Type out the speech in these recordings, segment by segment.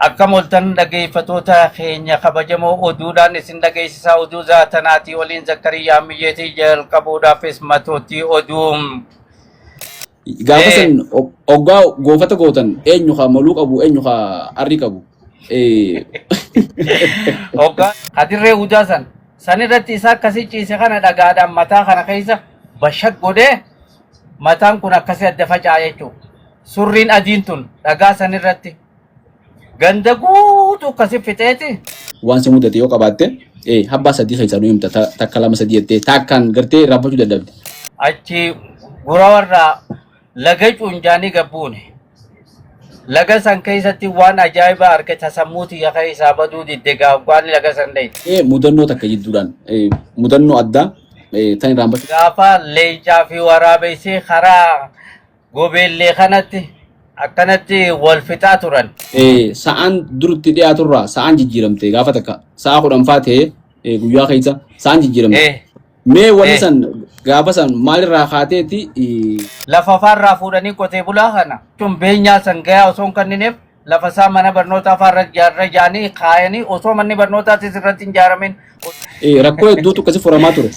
Akkam ooltan dhageeffatoota keenya kabajamoo oduudhaan isin dhageessisaa oduu zaatanaatii waliin Zakkariyyaa Miyyeetii jalqabuudhaafis matootii oduu. Gaafa san oggaa goofata gootan eenyu kaa maluu qabu eenyu kaa arrii qabu. Hoggaa kadirree hudaa san san irratti isa akkasii ciise kana dhagaadhaan mataa kana keessa bashaq godhee mataan kun akkasii adda faca'a jechuudha. Surriin adiin tun dhagaa san irratti ganda guutuu akkasii fixeeti. Waan si mudate yoo qabaatte habbaa sadii keessaa nu himta takka lama sadii jettee takkaan gartee irraanfachuu dadhabde. Achi gura warra laga cuunjaanii gabbuune. Laga san keessatti waan ajaa'ibaa arge tasammuu tiyya keessaa baduu didde gaafgaan laga san dhaye. Mudannoo takka jidduudhaan mudannoo addaa tan irraanfachuu. Gaafa leencaa fi waraabessi karaa gobeellee kanatti akkanatti wal fixaa turan. Sa'aan durutti dhiyaaturraa sa'aan jijjiiramte gaafa takka sa'a 10 faa ta'ee guyyaa keessa sa'aan jijjiiramte. Mee wanni san gaafa san maalirraa kaateeti? Lafa faarraa fuudhanii qotee bulaa kana tun beenyaa san gayaa osoo hin kennineef lafa isaa mana barnootaa faarra ijaarra jaanii kaayanii osoo manni barnootaatis irratti hin ijaaramin. Rakkoo hedduutu akkasi furamaa ture.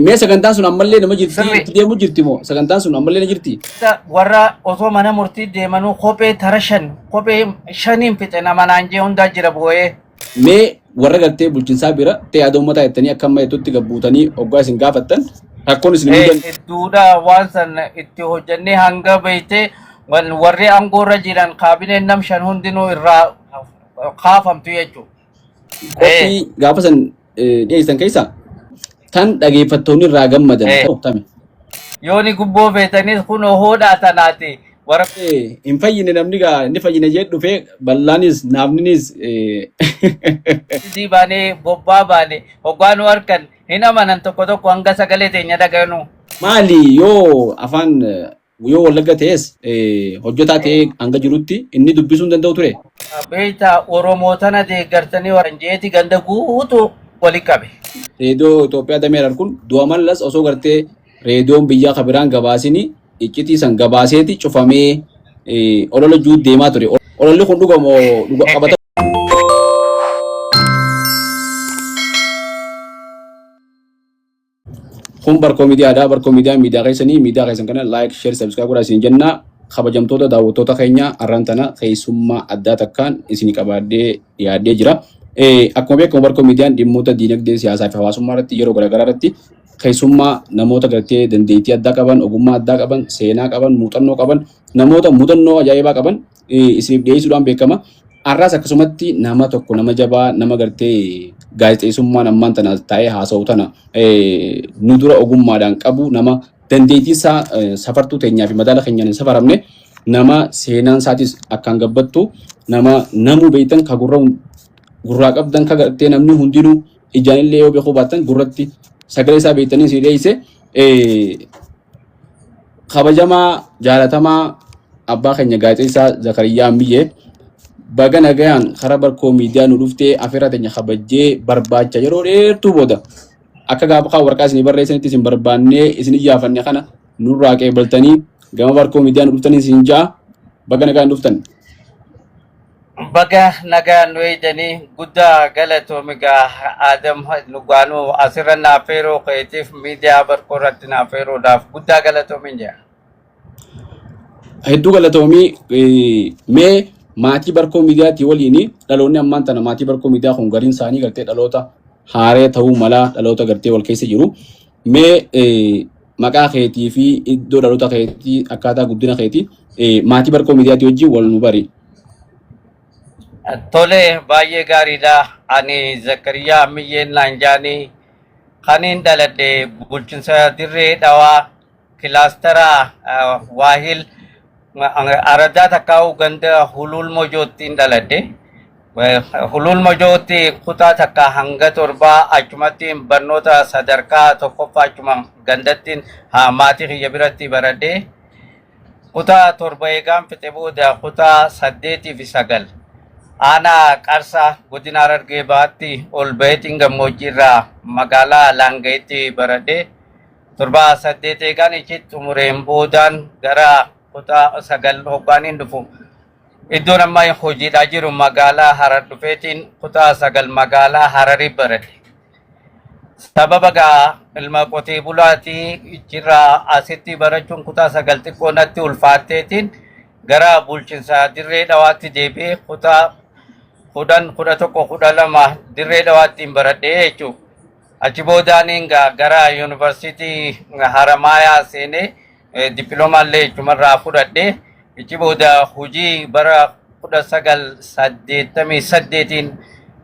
Mee sagantaan sun ammallee nama jirti itti deemu jirti moo sagantaan sun ammallee ni jirti? Warra osoo mana murtii deemanuu kophee tara shan kophee shaniin fixe nama naan jee hundaa jira boo'ee. Mee warra gartee bulchinsaa bira ta'e yaada uummataa jettanii akka amma jettutti gabbuutanii hoggaa isin gaafattan rakkoon isin mudan. Hedduudha waan san itti hojjennee hanga beeyte warri aangoorra jiran kaabineen nam shan hundinuu irraa kaafamtu jechuudha. Qophii gaafa san dhiyeessan keessaa tan dhageeffattoonni irraa gammadan tami. Yooni gubboo feetanis kunoo hoodhaa tanaati. Warra Hin fayyine namni gaa inni fayyine jee dhufee ballaanis naafninis. Sii baanee bobbaa baane hoggaa nu harkan hin amanan tokko tokko hanga sagalee teenya dhagayanu. Maali yoo afaan yoo Wallagga ta'es hojjetaa ta'ee hanga jirutti inni dubbisuu hin danda'u ture. Beektaa Oromoo tana deeggartanii warran jeeti ganda guutuu wali qabe. Reediyoo Itoophiyaa damee Harar kun du'a Mallas osoo gartee reediyoon biyyaa ka biraan gabaasini iccitii san gabaaseeti cufamee olola juu deemaa ture. Ololli kun dhuga moo dhuga qabata? Kun Barkoo Miidiyaadha. Barkoo Miidiyaan miidiyaa keessanii miidiyaa keessan kana like, share, subscribe godhaa isin jenna. Kabajamtoota daawwattoota keenya har'aan tana keessummaa addaa takkaan isin qabaadhee dhiyaadhee jira. Akkuma beekamu Barkoo Miidiyaan dhimmoota diinagdee, siyaasaa fi hawaasummaa irratti yeroo garaagaraa irratti keessummaa namoota gartee dandeettii addaa qaban, ogummaa addaa qaban, seenaa qaban, muuxannoo qaban, namoota mudannoo ajaa'ibaa qaban isiniif dhiyeessuudhaan beekama. Har'aas akkasumatti nama tokko nama jabaa nama gartee gaazexeessummaan ammaan tana taa'ee haasa'u tana nu dura ogummaadhaan qabu nama dandeettii isaa safartuu teenyaa fi madaala keenyaan hin safaramne nama seenaan isaatis akkaan gabbattu nama namuu beektan ka gurra gurraa qabdan ka gartee namni hundinuu ijaan illee yoo beekuu baattan gurratti sagalee isaa beektanii isin dhiyeesse kabajamaa jaalatamaa abbaa keenya gaazexeessaa Zakariyyaa Ammiyyee baga nagayaan karaa Barkoo Miidiyaa nu dhuftee afeerraa teenya kabajjee barbaacha yeroo dheertuu booda akka gaafa kaan waraqaa isinii barreessanitti isin barbaannee isin iyyaafanne kana nurraa qeebaltanii gama Barkoo Miidiyaa nu dhuftanii isin ja'a baga nagaan dhuftan. Baga nagaan nu eegdanii guddaa galatoomi gaa Adam Lugaanuu asirra naaf feeruu keetiif miidiyaa Barkoo irratti naaf feeruudhaaf guddaa galatoomi jedha. Hedduu galatoomii mee maatii Barkoo Miidiyaatii waliin dhaloonni ammaan tana maatii Barkoo Miidiyaa kun gariin isaanii gartee dhaloota haaree ta'uu malaa dhaloota gartee wal keessa jiru. Mee maqaa keetii fi iddoo dhaloota keetii akkaataa guddina keetii maatii Barkoo Miidiyaatii wajjin wal nu bari. Tole baay'ee gaariidha. Ani Zakariyaa Ammiyyeen naan jaanii kaniin dhaladhe bulchinsa Dirree Dhawaa kilaastara Waahil aradaa takkaa'u ganda Huluul Mojoottiin dhaladhe. Huluul Mojootti kutaa takka hanga torbaa achumatti barnoota sadarkaa tokkoffaa achuma gandattiin maatii kiyya biratti baradhe. Kutaa torba eegaan fixe booda kutaa saddeetii fi sagal aanaa Qarsaa godina Harargee Bahaatti ol baheetiin gammoojjii irraa magaalaa Laangayitti baradhe. Torba saddeet eegaan ichi xumureen boodaan gara kutaa sagal hoggaaniin dhufu. Iddoon amma hojiidhaa jiru magaalaa Harar dhufeetiin kutaa 9 magaalaa Hararii baradhe. Sababa gaa ilma qotee bulaatii jirraa asitti barachuun kutaa 9 xiqqoo natti ulfaatteetiin gara bulchiinsa Dirree Dhawaatti deebi'ee kutaa 10, 11, 12 Dirree Dhawaatti hin baradhee jechuudha. Achi boodaaniin gaa gara yuunivarsiitii Haramaayaa seenee dippiloomaa illee achumarraa fudhadhe. Achi booda hojii bara 1988n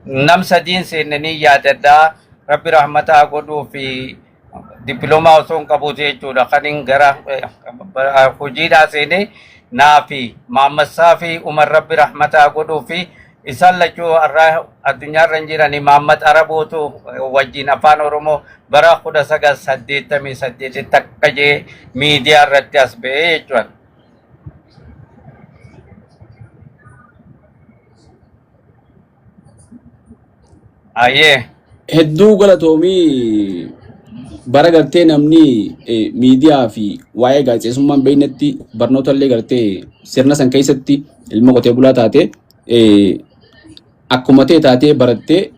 nam sadiin seenanii yaadadhaa. Rabbi rahmataa godhuu fi dippiloomaa osoo hin qabuuti jechuudha. Kanin gara hojiidhaa seenee naa fi Maammassaa fi Umar Rabbi rahmataa godhuu fi isaan lachuu har'a addunyaarra hin jiranii. Maammat Arabootu wajjin afaan Oromoo bara 1988 akka jee miidiyaa irratti as ba'ee jechuudha. Ayyee. Hedduu galatoomii. Bara gartee namni miidiyaa fi waa'ee gaazexeessummaa hin beeknetti, barnoota illee gartee sirna san keessatti ilma qotee bulaa taate, akkuma ta'e taatee barattee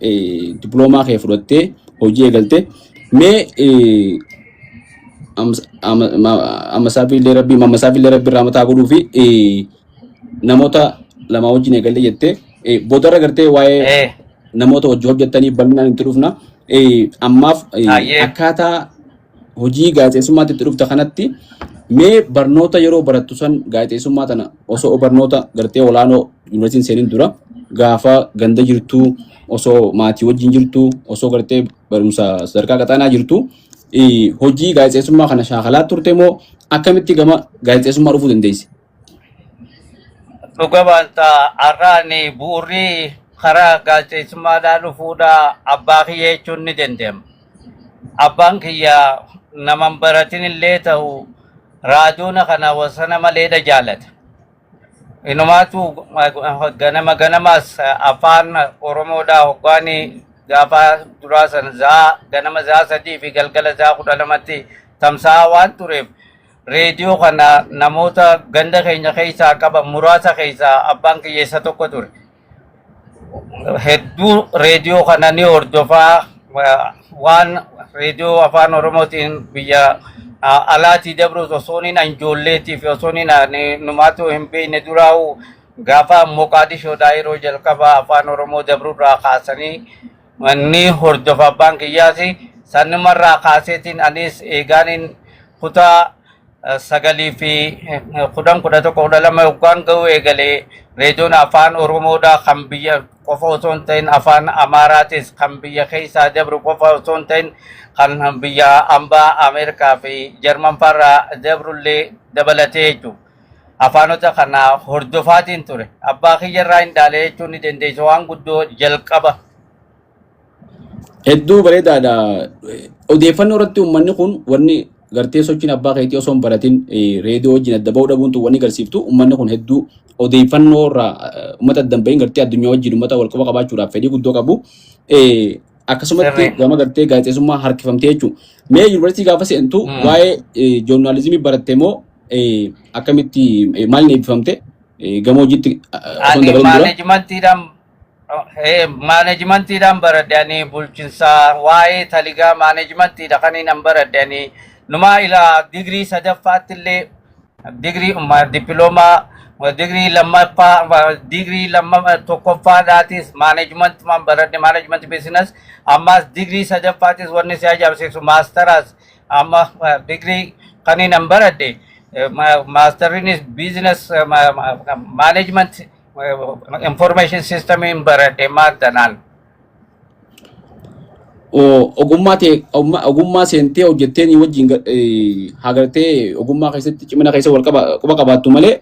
diploomaa kee fudhattee hojii eegalte. Mee Ammasaafi illee rabbi irraa mataa godhuu fi namoota lama wajjin eegalle jettee, boodarra gartee waa'ee namoota hojii hojjettanii bal'inaan itti dhufna. Ammaaf akkaataa hojii gaazexeessummaatti itti dhufta kanatti, mee barnoota yeroo barattu san, gaazexeessummaa tana osoo barnoota gartee olaanoo yuunivarsiitiin seenin dura, gaafa ganda jirtu, osoo maatii wajjin jirtu, osoo gartee barumsa sadarkaa qaxaanaa jirtu, hojii gaazexeessummaa kana shaakalaa turte moo akkamitti gama gaazexeessummaa dhufuu dandeesse? Dhuga baanta, har'aan bu'urri karaa gaazexeessummaadhaa dhufuudha abbaa kiyya jechuun ni danda'ama. Abbaan kiyya nama hin baratin illee ta'u raadoona kana wasana maleedha jaalata. Inumaatu ganama ganamaas afaan Oromoodhaa hoggaanii gaafa duraa san zaa ganama zaa 3 fi galgala zaa 12tti tamsa'aa waan tureef, reediyoo kana namoota ganda keenya keessaa qaban muraasa keessaa abbaan kiyya isa tokko ture. Hedduu reediyoo kana ni hordofaa, waan reediyoo afaan Oromootiin biyya alaatii dabruus osoo hin anjoolleetii fi osoo hin numaatu hin beekne duraa'u, gaafa Moqaadishoodhaa yeroo jalqabaa afaan Oromoo dabruurraa kaasanii ni hordofa abbaan kiyyaas. Sanumarraa kaaseetiin anis eegaaniin kutaa 9 fi 10, 11, 12 yookaan ga'uu eegalee, reediyoon afaan Oromoodhaa kan biyya qofa osoo hin ta'in afaan Amaaraatis kan biyya keessaa dabru qofa osoo hin ta'in kan biyya ambaa Ameerikaa fi Jarman fa'arraa dabrullee dabalatee jechuudha. Afaanota kana hordofaatiin ture. Abbaa kiyyarraa hin dhaalee jechuun ni dandeessa waan guddoo jalqaba. Hedduu bareedaadha. Odeeffannoo irratti uummanni kun wanni gartee sochiin abbaa keetii osoo hin baratin reediyoo wajjin adda ba'uu dhabuun tun wanni agarsiiftu, uummanni kun hedduu odeeffannoo irraa uummata adda hin bahin, gartee addunyaa wajjin uummata wal quba qabaachuudhaaf fedhii guddoo qabu. Akkasumatti gama gartee gaazexeessummaa harkifamtee jechuudha. Mee yuunivarsiitii gaafa seentu waa'ee joornaalizimii baratte moo akkamitti, maaliin eebbifamte, gama hojiitti osoo hin Ani dabalin dura? Maaneejimentiidhaan baradhe. Ani bulchiinsa waa'ee taligaa maaneejimentiidha kan inni baradhe. Ani numaa ilaa digirii sadaffaatti illee digirii dippiloomaa digirii lammaffaa, digirii lamma tokkoffaadhaatis maaneejimentimaan baradhe, management business. Ammaas digirii sadaffaattis wanni si ajaa'ibsiisu, maastaraas amma digirii kan inni baradhe maastariinis business management information systemiin baradhe maantanaan. Ogummaa ta'e ogummaa seentee hojjettee ni wajjin hagartee ogummaa keessatti cimina keessa wal qaba quba qabaattu malee,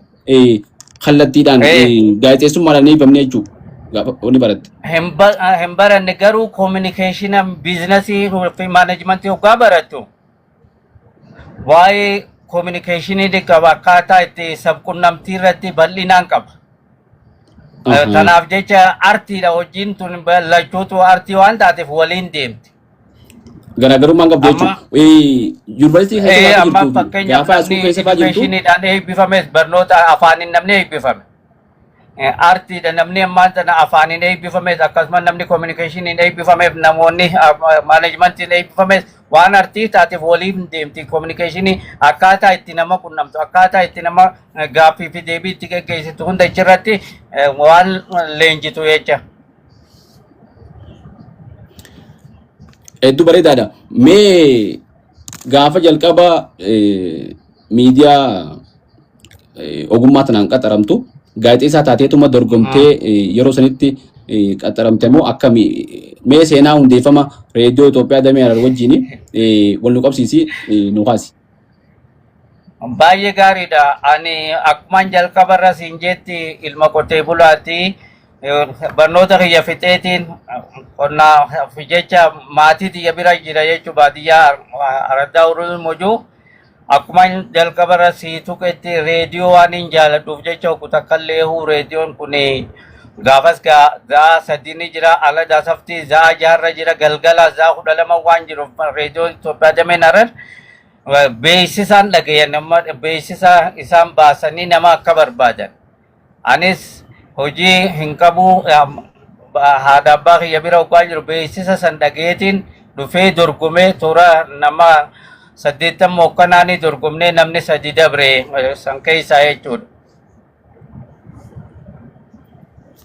kallattiidhaan gaazexeessummaadhaan eebbifamne jechuudha. Gaafa wanni baratte. Hin baranne, garuu communication businessii fi managementii hoggaa barattu waa'ee communicationii qaba, akkaataa itti sabqunnamtii irratti bal'inaan qaba. Tanaaf jecha artiidha hojiin tun, lachuutu artii waan taateef waliin deemti. Garaagarummaan qabdu jechuudha. Yuunivarsiitii keessa gaafa Amma jirtuu fi fakkeenyaaf gaafa asuu namni keessa fa'aa jirtu educationiidhaan eebbifames barnoota afaaniin namni eebbifame. Artiidha namni ammaan tana afaaniin eebbifames, akkasumas namni communicationiin eebbifameef, namoonni managementiin eebbifames waan artii taateef waliin deemti. Communicationii, akkaataa itti nama qunnamtu, akkaataa itti nama gaaffii fi deebii itti geggeessitu hunda achirratti waan leenjitu jecha. Hedduu bareedaadha. Mee gaafa jalqaba miidiyaa ogummaa tanaan qaxaramtu gaazexeessaa taateetuma dorgomtee yeroo sanitti qaxaramte moo akkami? Mee seenaa hundeeffama Reediyoo Itoophiyaa Damee Harar wajjin wal nu qabsiisi, nu kaasi. Baay'ee gaariidha. Ani akkuman jalqabarra siin jetti ilma qotee bulaati. Barnoota kiyya fixeetiin qonnaa jecha maatii tiyya bira jira jechuu, baadiyyaa araddaa Uruu Mojuu. Akkuma jalqabarra sii tuqetti reediyoo waan hin jaaladhuuf jecha ogu takkallee huu reediyoon kun gaafas 3:00 ni jira, ala daasaftii 6:00rra jira, galgala 12:00 waan jiruuf Reediyoon Itoophiyaa Dameen Harar beeksisaan dhagayan, nama beeksisa isaan baasanii nama akka barbaadan. Anis hojii hin qabu, haadha abbaa kiyya bira hoggaa jiru beeksisa san dhageetiin dhufee dorgomee, toora nama 80 hokkanaanii dorgomnee namni sadi dabre san keessaa jechuudha.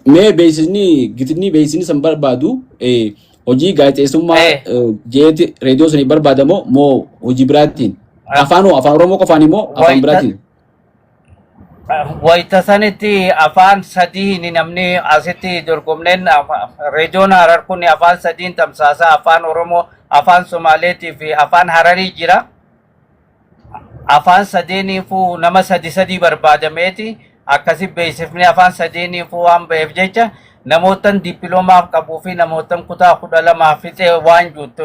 Mee beeksisni gitni beeksisni san barbaadu hojii gaazexeessummaa jeeti reediyoo sanii barbaadamoo moo hojii biraatiin? Afaan hoo, Afaan Oromoo qofaan immoo afaan biraatiin? Wayita sanitti afaan sadiin namni asitti dorgomneen. Reediyoon Harar kun afaan sadiin tamsaasa: Afaan Oromoo, Afaan Somaaleetii fi Afaan Hararii jira. Afaan sadeeniifuu nama sadi sadii barbaadameeti akkasi beeksifni afaan sadeeniifuu waan ba'eef jecha namootan dippiloomaa qabuu fi namootan kutaa 12 fixee waan juttu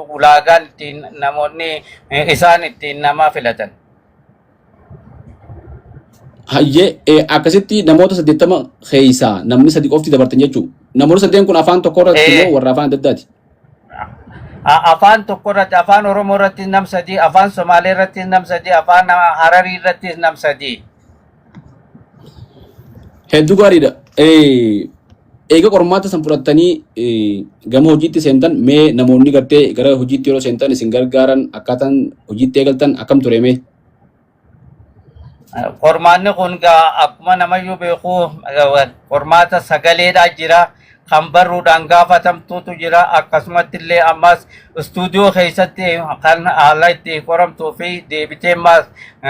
ulaagaan ittiin namoonni isaan ittiin nama filatan. Hayyee, akkasitti namoota 80 keessaa namni sadi qofti dabartan jechuudha. Namoonni sadeen kun afaan tokko irratti moo warra afaan adda addaati? Afaan tokko irratti, Afaan Oromoo irratti nam sadii, Afaan Somaalee irratti nam sadii, Afaan Hararii irratti nam sadii. Hedduu gaariidha. Eega qormaata san fudhattanii gama hojiitti seentan, mee namoonni gartee gara hojiitti yeroo seentan isin gargaaran, akkaataan hojiitti eegaltan akkam ture mee? Qormaanni kun gaa akkuma namayyuu beeku qormaata sagaleedhaa jira. Kan barruudhaan gaafatamtuutu jira. Akkasumatti illee ammas istuudiyoo keessatti kan haala itti qoramtuu fi deebitee ammas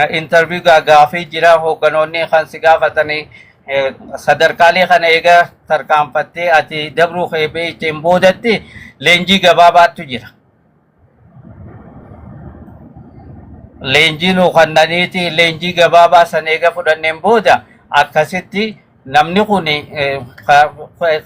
interview gaafii jira. Hoogganoonni kan si gaafatanii sadarkaalee kana eega tarkaanfattee ati dabruu kee beekteen boodatti leenjii gabaabaatu jira. Leenjii nuu kannaniiti, leenjii gabaabaa san eega fudhanneen booda akkasitti namni kun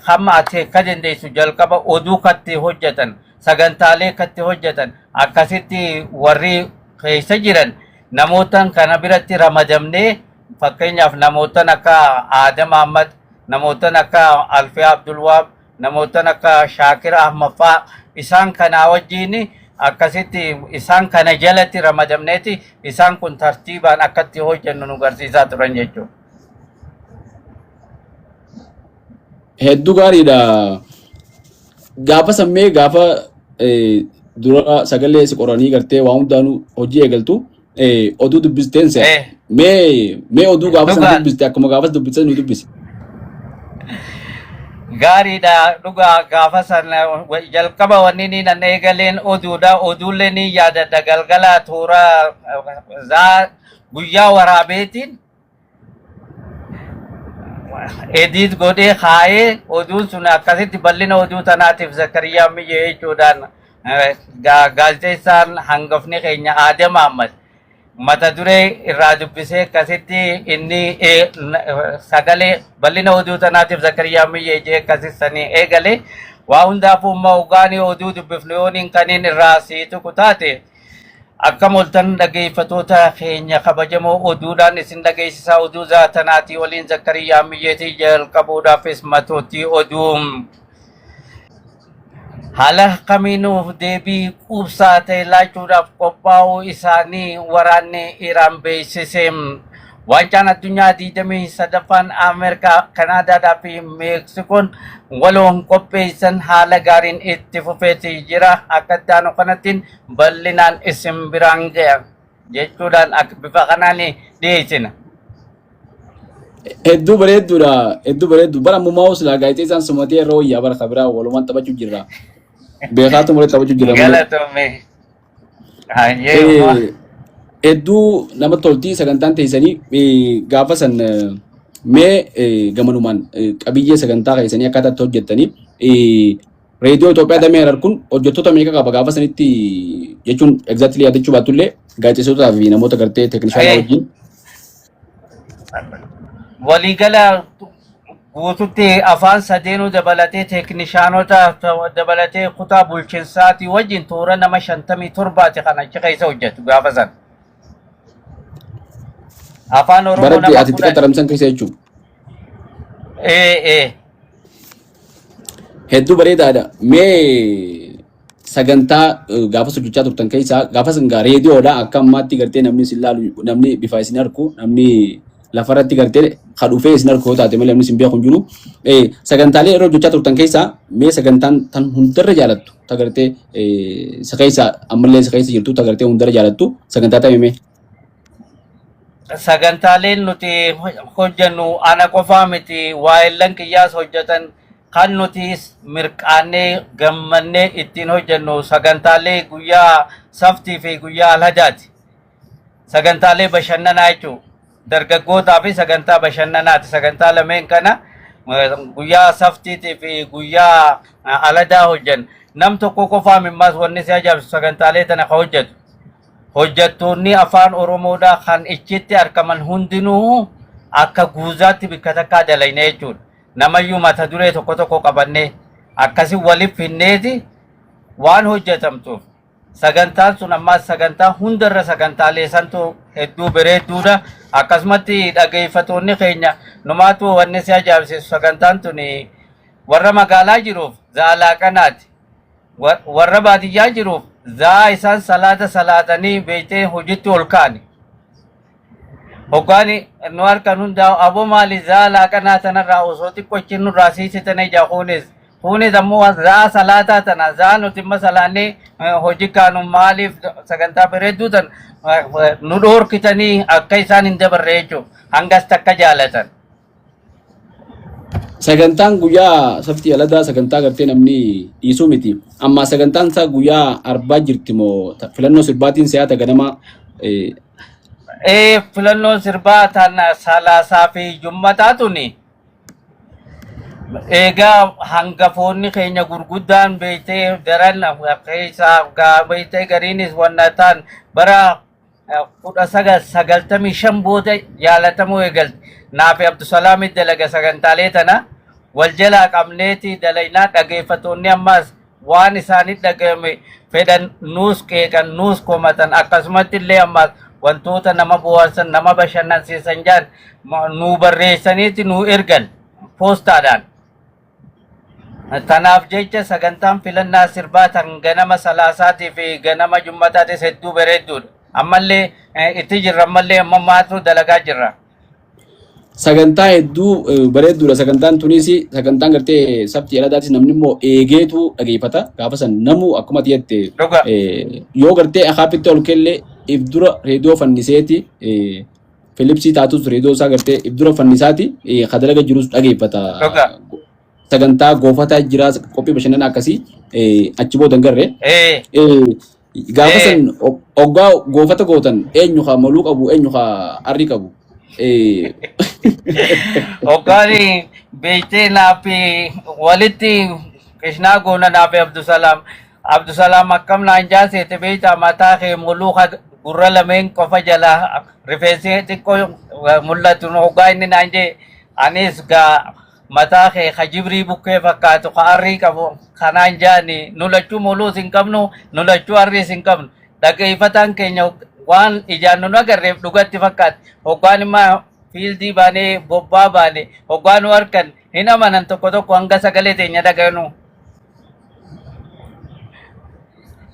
hamma ati akka dandeessu jalqaba oduu katti hojjetan, sagantaalee katti hojjetan, akkasitti warri keessa jiran namootan kana biratti ramadamnee, fakkeenyaaf namootan akka Aadam Ahmad, namootan akka Alfiyaa Abdulwaab, namootan akka Shaakir Ahmad faa, isaan kanaa wajjiin akkasitti isaan kana jalatti ramadamneeti isaan kun tartiibaan akkatti hojjennu nu garsiisaa turan jechuudha. Hedduu gaariidha. Gaafa sammee gaafa dura sagalee si qoranii gartee waa hundaanuu hojii eegaltu oduu dubbisteen se'a. Mee oduu gaafa sana dubbiste akkuma gaafas dubbiste nu dubbisi. Gaariidha, dhugaa gaafa sana jalqaba wanni ni nan eegaleen oduudha. Oduullee ni yaadadha, galgala toora zaa guyyaa waraabeetiin edit godhee kaayee, oduun sun akkasitti "Bal'ina oduu tanaatiif Zakariyaa Miyyee" jechuudhaan gaazexeessaan hangafni keenya Aadam Ahmad mata duree irraa dubbisee, akkasitti inni sagalee "Bal'ina oduu tanaatiif Zakariyaa Miyyee" jee akkasitti sanii eegale. Waa hundaafuu immoo ogaanii oduu dubbifnu yooniin kaniin irraa sii tuqu taate, "Akkam oltan dhageeffatoota keenya kabajamoo, oduudhaan isin dhageessisaa, oduu zaatanaatii waliin Zakariyaa Miyyeetii. Jalqabuudhaafis matootii oduu: haala kamiinuu deebii quubsaa ta'e laachuudhaaf qophaa'uu isaanii waraanni Iraan beeksise. Waancaan addunyaa 23ffaan Ameerikaa, Kanaadaadhaa fi Meeksikoon waloon qopheessan haala gaariin itti fufeeti jira. Akka itti aanu kanattiin bal'inaan isin biraan ga'a jechuudhaan akka bifa kanaan dhiyeessina. Hedduu bareedduudha. Hedduu bareeddu. Bara ammumaa hoo silaa gaazexeessaan sumatee irra wayyaa bara kabiraa walumaan taphachuu jirra. Beekaatu malee taphachuu jirra malee. Galatoomi. Hayyee uma. Hedduu namatti tolti sagantaan teessanii gaafa san mee gamanumaan qabiyyee sagantaa keessanii akkaataa itti hojjettanii reediyoo Itoophiyaa damee Harar kun hojjettoota meeqa qaba gaafa sanitti jechuun exactly yaadachuu baattullee gaazexeessotaa fi namoota gartee teeknishaanaa wajjin. Waliigala guututti afaan sadeenuu dabalatee teeknishaanota dabalatee kutaa bulchinsaatii wajjin toora nama 57ti kan achi keessa hojjetu gaafa san. Afaan Oromoo Baratti nama ati itti 10. qaxaramsan keessa jechuudha. Ee ee. Hedduu bareedaadha. Mee sagantaa gaafas hojjechaa turtan keessaa gaafas egaa reediyoodha akka ammaatti gartee namni isin laalu namni bifa isin arku namni lafarratti gartee ka dhufee isin arku yoo taate malee namni isin beeku hin jiru. Sagantaalee yeroo hojjechaa turtan keessaa mee sagantaan tan hundarra jaalattu ta gartee isa keessa ammallee isa keessa jirtu ta gartee hundarra jaalattu sagantaa tamii mee? Sagantaaleen nuti hojjennu ana qofaa miti, waa'ellan kiyyaas hojjetan. Kan nutis mirqaannee gammannee ittiin hojjennu sagantaalee guyyaa saftii fi guyyaa alhadaati. Sagantaalee bashannanaa jechuun dargaggootaa fi sagantaa bashannanaati. Sagantaa lameen kana guyyaa saftiitii fi guyyaa alhadaa hojjenna. Nam tokko qofaa mimmaas wanni si ajaa'ibsu sagantaalee tana ka hojjetu. Hojjettoonni afaan Oromoodhaa kan ichitti argaman hundinuu akka guuzaatti bikka takkaa dalayne jechuudha. Namayyuu mata duree tokko tokko qabannee akkasi waliif finneeti waan hojjetamtuuf sagantaan sun ammaas sagantaa hundarra sagantaalee santu hedduu bareedduudha. Akkasumatti dhageeffatoonni keenya numaatu wanni si ajaa'ibsiisu sagantaan tuni warra magaalaa jiruuf zaalaa qanaati. Warra baadiyyaa jiruuf zaa isaan salaata salaatanii beektee hojitti ol ka'ani. Hoggaani nu harkan hundaa aboo maali zaa laaqanaa tanarraa osoo xiqqoo nurraa siisitan ija kunis. Kunis ammoo zaa salaataa tana zaa nuti imma salaannee hojii kaanu maaliif sagantaa bareedduu tan nu dhoorkitanii akka isaan hin dabarre jechuudha. Hangas takka jaalatan. Sagantaan guyyaa saftii aladaa sagantaa gartee namni dhiisuu miti. Amma sagantaan isaa guyyaa arbaa jirti moo filannoo sirbaatiin si'aata ganama Filannoon sirbaa tan salaasaa fi jummataa tuni egaa hangafoonni keenya gurguddaan beektee daran keessaa beektee gariinis wanna ta'an bara 1995 booda jaalatamuu eegalte. Naafi Abdusalaamit dalaga sagantaalee tana wal jalaa qabneeti dalaynaa. Dhageeffatoonni ammaas waan isaanitti dhagahame fedhan nuus qeeqan, nuus komatan, akkasumatti illee ammaas wantoota nama bohaarsan, nama bashannansiisan jaan nuu barreessaniiti nuu ergan poostaadhaan. Tanaaf jecha sagantaan filannaa sirbaa tan ganama salaasaatii fi ganama jummataatis hedduu bareedduudha. Ammallee itti jirra, ammallee amma maatu dalagaa jirra. Sagantaa hedduu bareedduudha. Sagantaan tunis sagantaan gartee sabti aladaatis namni immoo eegeetu dhageeffata. Gaafa san namu akkuma ati jette Dhuga. Yoo gartee akaafitti ol kelle if dura reediyoo fanniseeti Philipsii taatus reediyoo isaa gartee if dura fannisaati ka dalaga jirus dhageeffata. Dhuga. Sagantaa goofataa jira qophii bashannanaa akkasii achi booda hin garre. Gaafa san oggaa goofata gootan eenyu kaa moluu qabu eenyu kaa arrii qabu. Hoggaani beektee naafi walitti qishnaa goona naafi Abdusalaam. Abdusalaam akkam naan jaaseete beektaa, mataa kee moluu gurra lameen qofa jala rifeensi xiqqoo mul'atu hoggaa inni naan jee, anis gaa mataa kee ka jibrii bukkee fakkaatu ka arrii qabu kanaan jaani. Nu lachuu moluus hin qabnu, nu lachuu arriis hin qabnu. Dhageeffataan keenya waan ijaan nu agarreef dhugatti fakkaatti. Hoggaan immoo fiildii baanee bobbaa baane hoggaa nu harkan hin amanan tokko tokko hanga sagalee teenya dhaga'anu.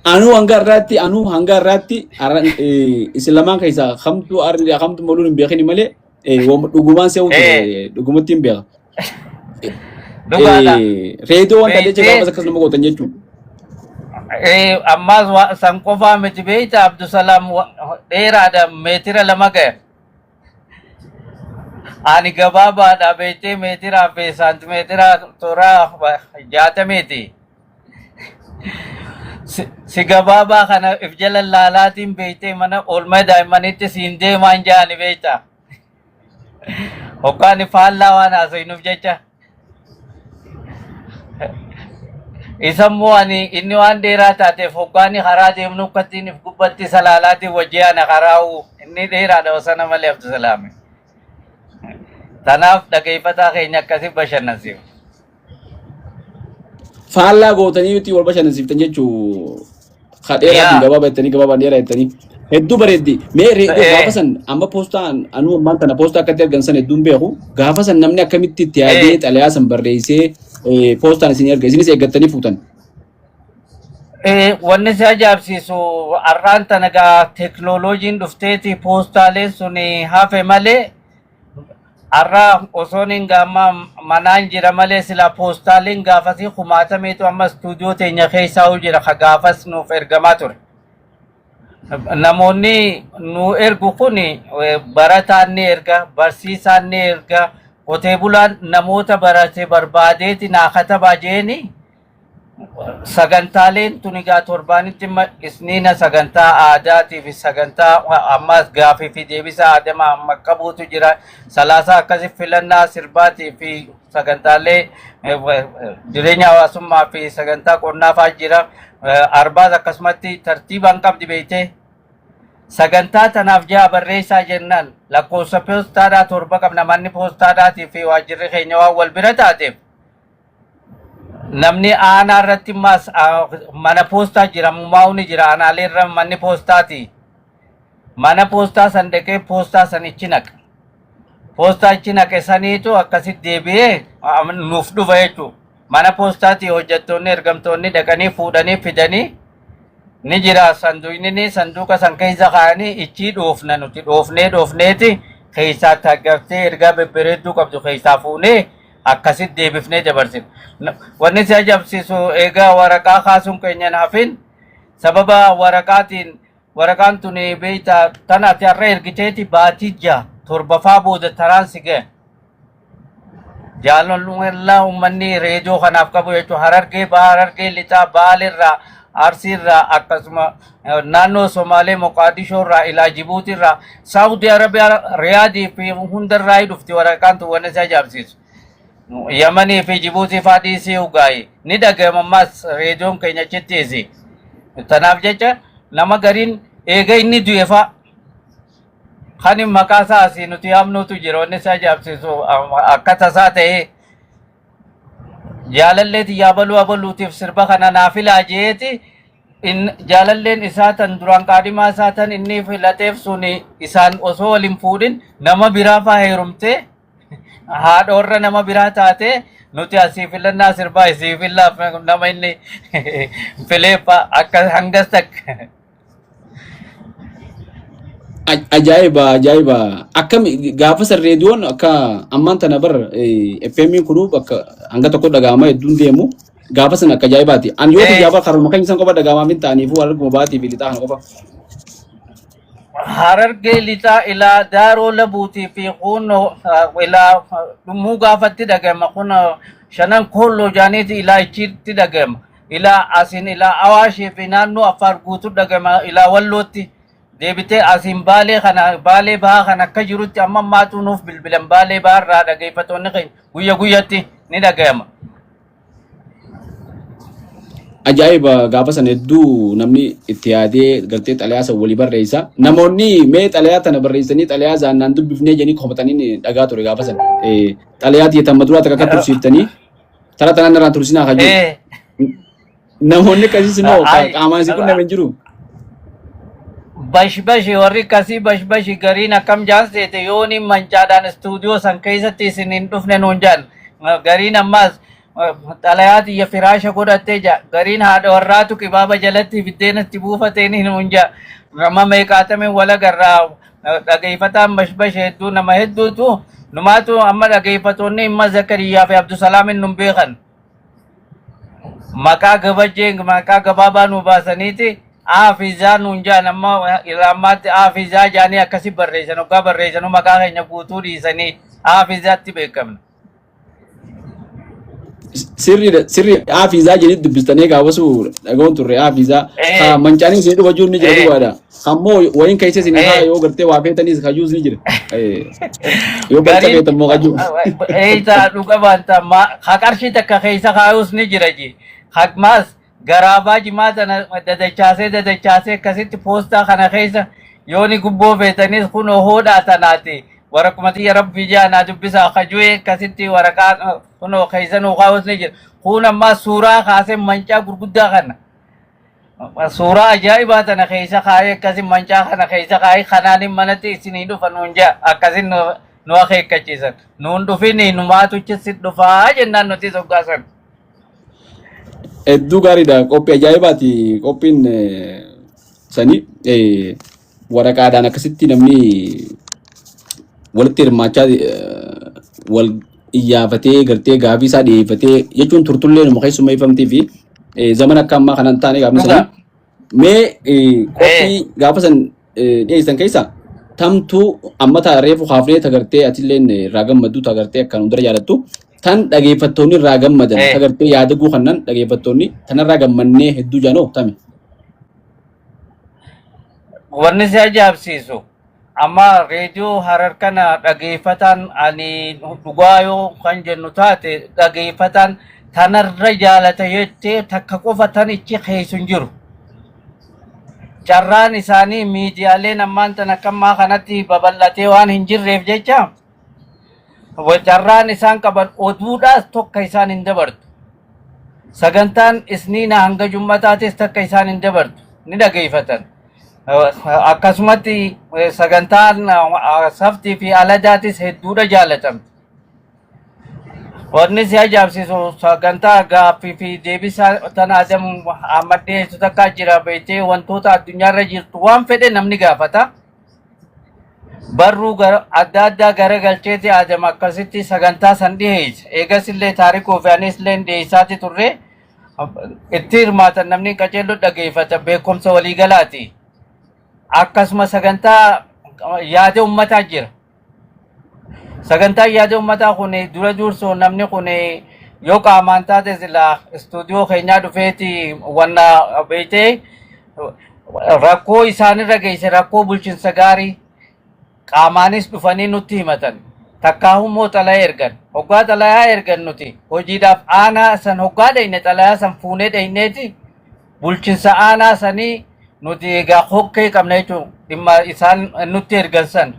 Anuu hanga irraatti isin lamaan keessaa kamtu arrii kamtu moluun hin beekini malee. Dhugumaan se'uun ture dhugumatti hin beeka. Dhugaadha. Reediyoo wanta jecha Beektee gaafas akkas nama gootan jechuudha. Ammaas san qofaa miti beekta Abdusalaam dheeraadha meetira 2 ga'e. Ani gabaabaadha beektee meetiraa fi saantimeetira toora 60ti. Si gabaabaa kana if jala laalaatiin beektee mana oolmaa daa'immanitti siin deemaan jaani beekta. Hoggaan faallaa waan haasofnuuf jecha. Isammoo ani inni waan dheeraa taateef hoggaani karaa deemnu akkattiin if gubbatti isa laalaatiin wajjii ana karaa'u inni dheeraadha osana malee Abdusalaami. Tanaaf dhageeffataa keenya akkasi bashannansiif. Faallaa gootanii itti wal bashannansiiftan jechuu ka dheeraatiin gabaabaa jettanii gabaabaan dheeraa jettanii hedduu bareeddi. Mee reediyoo gaafa san amma poostaan anuu ammaan tana poostaa akkatti argan san hedduun beeku gaafa san namni akkamitti itti yaadee xalayaa san barreessee poostaan isin erga isinis eeggattanii fuutan. Wanni si ajaa'ibsiisu har'aan tana gaa teekinooloojiin dhufteeti poostaaleen sun hafe malee har'a osoon hin gaamma manaan jira malee sila poostaaleen gaafasii kumaatameetu amma istuudiyoo teenya keessaa jira ka gaafas nuuf ergamaa ture. Namoonni nu ergu kun barataan ni erga, barsiisaan ni erga, qotee bulaan namoota barate barbaadeeti naa katabaa jeeni sagantaaleen tun egaa torbaanitti isniina sagantaa aadaatii fi sagantaa ammaas gaafii fi deebisa aadamaa amma qabuutu jira. Salaasaa akkasi filannaa sirbaatii fi sagantaalee jireenya hawaasummaa fi sagantaa qonnaa fa'aa jira. Arbaas akkasumatti tartiibaan qabdi beektee. Sagantaa tanaaf ja'a barreessaa jennaan lakkoofsa poostaadhaa 7 qabna manni poostaadhaatii fi waajjirri keenya waan wal bira taateef namni aanaa irratti mas mana poostaa jira mumaa'u ni jira aanaalee irra manni poostaati. Mana poostaa san dhaqee poostaa san ichi naqa. Poostaa ichi naqe saniitu akkasitti deebi'ee nuuf dhufa jechuudha. Mana poostaatii hojjettoonni ergamtoonni dhaqanii fuudhanii fidanii ni jira sanduuqni ni sanduuqa san keessa kaa'anii ichii dhoofna nuti dhoofnee dhoofneeti keessaa taggartee ergaa bebbereedduu qabdu keessaa fuunee akkasitti deebifnee dabarsina. Wanni si ajaa'ibsiisu egaa waraqaa kaasuun keenya hin hafin sababa waraqaatiin waraqaan tun beektaa tana ati har'a ergiteeti baatii 6 torbafaa booda taraan si gahe. Jaalalli uummanni reediyoo kanaaf qabu jechuun Harargee Bahaa, Harargee Lixaa, Baaleerraa, Arsiirraa akkasuma naannoo Somaalee Moqaadishoorraa, ilaa Jibuutiirraa, Saawudii Arabiyaa, Riyaadii fi hundarraa dhufti waraqaan tun wanni si ajaa'ibsiisu. Yamanii fi Jibuutii fa'aa dhiisii ugaayi ni dhaga'ama ammas reediyoon keenya achittiisi. Tanaaf jecha nama gariin eega inni du'e fa'a kan maqaa isaa asii nuti yaamnuutu jira wanni si ajaa'ibsiisu akka tasaa ta'ee jaalallee tiyyaa baluu abaluutiif sirba kana naa filaa jeeti jaalalleen isaa tan duraan qaadhimaa isaa tan inni filateef suni isaan osoo wal hin fuudhin nama biraa faa heerumtee haadha warra nama biraa taate nuti asii filannaa sirbaa isii fillaaf nama inni filee faa akka hangas takka. Ajaa'iba ajaa'iba akkam gaafa san reediyoon akka ammaan tana bar FM kunuu bakka hanga tokko dhaga'ama hedduun deemu gaafa san akka ajaa'ibaati. An yoo kiyyaa bar karuma keenya san qofa dhaga'amaa min ta'aniifuu hararguma baatii fi lixaa kana qofa. Harargee lixaa ilaa daaroo labuutii fi kun ilaa dhumuu gaafatti dhaga'ama kun shanan koolloo jaaniiti ilaa ichiitti dhaga'ama. Ilaa asin ilaa Awaashii fi naannoo Affaar guutuu dhaga'ama ilaa Wallootti deebitee asiin Baalee kana Baalee bahaa kan akka jirutti amma ammaatu nuuf bilbilan Baalee bahaa irraa dhageeffattoonni keenya guyya guyyatti ni dhaga'ama. Ajaa'iba gaafa san hedduu namni itti yaadee gartee xalayaa san walii barreessa. Namoonni mee xalayaa tana barreessanii xalayaa zaannaan dubbifnee jedhanii komatanii dhagaa ture gaafa san. Xalayaa tiyya tan maduraa takka akka tursiiftanii tara tanaan irraan tursinaa kan jiru. Namoonni akkasiis immoo qaamaan isin qunname hin jiru. Bashbashi warri akkasii bashbashi gariin akkam jaan seete yooni mancaadhaan istuudiyoo san keessatti isin hin dhufne nuun jaan gariin ammaas xalayaa tiyya firaasha godhattee jaa gariin haadha warraatu qibaaba jalatti biddeenatti buufateen nuun jaa nama meeqaatameen walagarraa Dhageeffataan Bashbash hedduu, nama hedduutu numaatu. Amma dhageeffatoonni imma Zakariyaa fi Abdusalaamin nun beekan. Maqaa gabajjee, maqaa gabaabaa nu baasaniiti Aafizaa nuun jaan. Amma ilaa ammaatti Aafizaa jaanii akkasi barreessan. Hoggaa barreessanu maqaa keenya guutuu dhiisanii Aafizaatti beekamna. Sirriidha, sirri Aafizaa jedhee dubbistanii gaafasuu dhaga'uun turre Aafizaa. Ka mancaanii isin dhufa jiru ni jira dhugaadha. Kammoo wayin keessa isin haa yoo gartee waa feetanis kajuus ni jira. Yoo balcha Gariin feetan immoo kajuu. Eeysa dhuga baanta ha qarshii takka keessa kaayuus ni jira ji. Haqmaas garaabaa jimaa tana dadachaasee dadachaasee akkasitti poostaa kana keessa yooni gubboo feetanis kunoo hoodhaa tanaati. Waraquma tiyya rabbi jaa naa dubbisaa kaju'ee akkasitti waraqaa kunoo keessa nuu kaayuus ni jira. Kun ammaa suuraa kaasee mancaa gurguddaa kana. Suuraa ajaa'ibaa tana keessa kaayee, akkasi mancaa kana keessa kaayee, kanaan manatti isinii dhufa nuun jaa, akkasin nu akeekkachiisan. Nuun dhufini, numaatu si dhufaa jennaan nuti soggaasan. Hedduu gaariidha. Qophii ajaa'ibaati. Qophiin sani waraqaadhaan akkasitti namni walitti hirmaachaa, wal iyyaafatee, gartee gaafii isaa dhiyeeffatee jechuun turtullee numa keessummeeffamtii fi zamana akka ammaa kanaan taane gaafni sanii. Mee qophii gaafa san dhiyeessan keessa tamtuu amma ta'a reefu kaafnee tagartee atilleen irraa gammaddu, tagartee akkaan hundara jaalattu, tan dhageeffattoonni irraa gammadan, tagartee yaada guukannan dhageeffattoonni tanarraa gammannee hedduu jaanoo tami? Wanni si ajaa'ibsiisu, amma reediyoo Harar kana dhageeffataan, ani dhugaa yoo kan jennu taate, dhageeffataan tanarra jaalata jettee takka qofa tan ichi keessa hin jiru. Carraan isaanii miidiyaaleen ammaan tan akka ammaa kanatti babal'atee waan hin jirreef jecha, carraan isaan qaban oduudhaas tokko isaan hin dabartu. Sagantaan isniina hanga jummataatis takka isaan hin dabartu, ni dhageeffatan. Akkasumatti sagantaan saftii fi aladaatis hedduudha jaalatamti. Wanni si ajaa'ibsiisu, sagantaa gaaffii fi deebisaa tan Adam Ahmad dhiyeessu takka jira beektee, wantoota addunyaarra jirtu waan fedhe namni gaafata. Barruu adda addaa garagalcheeti Adam akkasitti sagantaa san dhiyeessa. Eegas illee taarikuu fi anis illee dhiyeessaati turre. Itti hirmaatan, namni qaceelloo dhageeffata, beekumsa waliigalaati. Akkasuma sagantaa yaada uummataa jira. Sagantaan yaada uummataa kun dura dursoo namni kun yoo qaamaan taate sila istuudiyoo keenyaa dhufeeti wanna beektee rakkoo isaanirra geesse, rakkoo bulchiinsa gaarii qaamaanis dhufanii nutti himatan. Takkaahuu immoo xalayaa ergan. Hoggaa xalayaa ergan, nuti hojiidhaaf aanaa san hoggaa dheyne, xalayaa san fuunee dheyneeti bulchiinsa aanaa sanii nuti egaa hokkee qabna jechuun dhimma isaan nutti ergan san.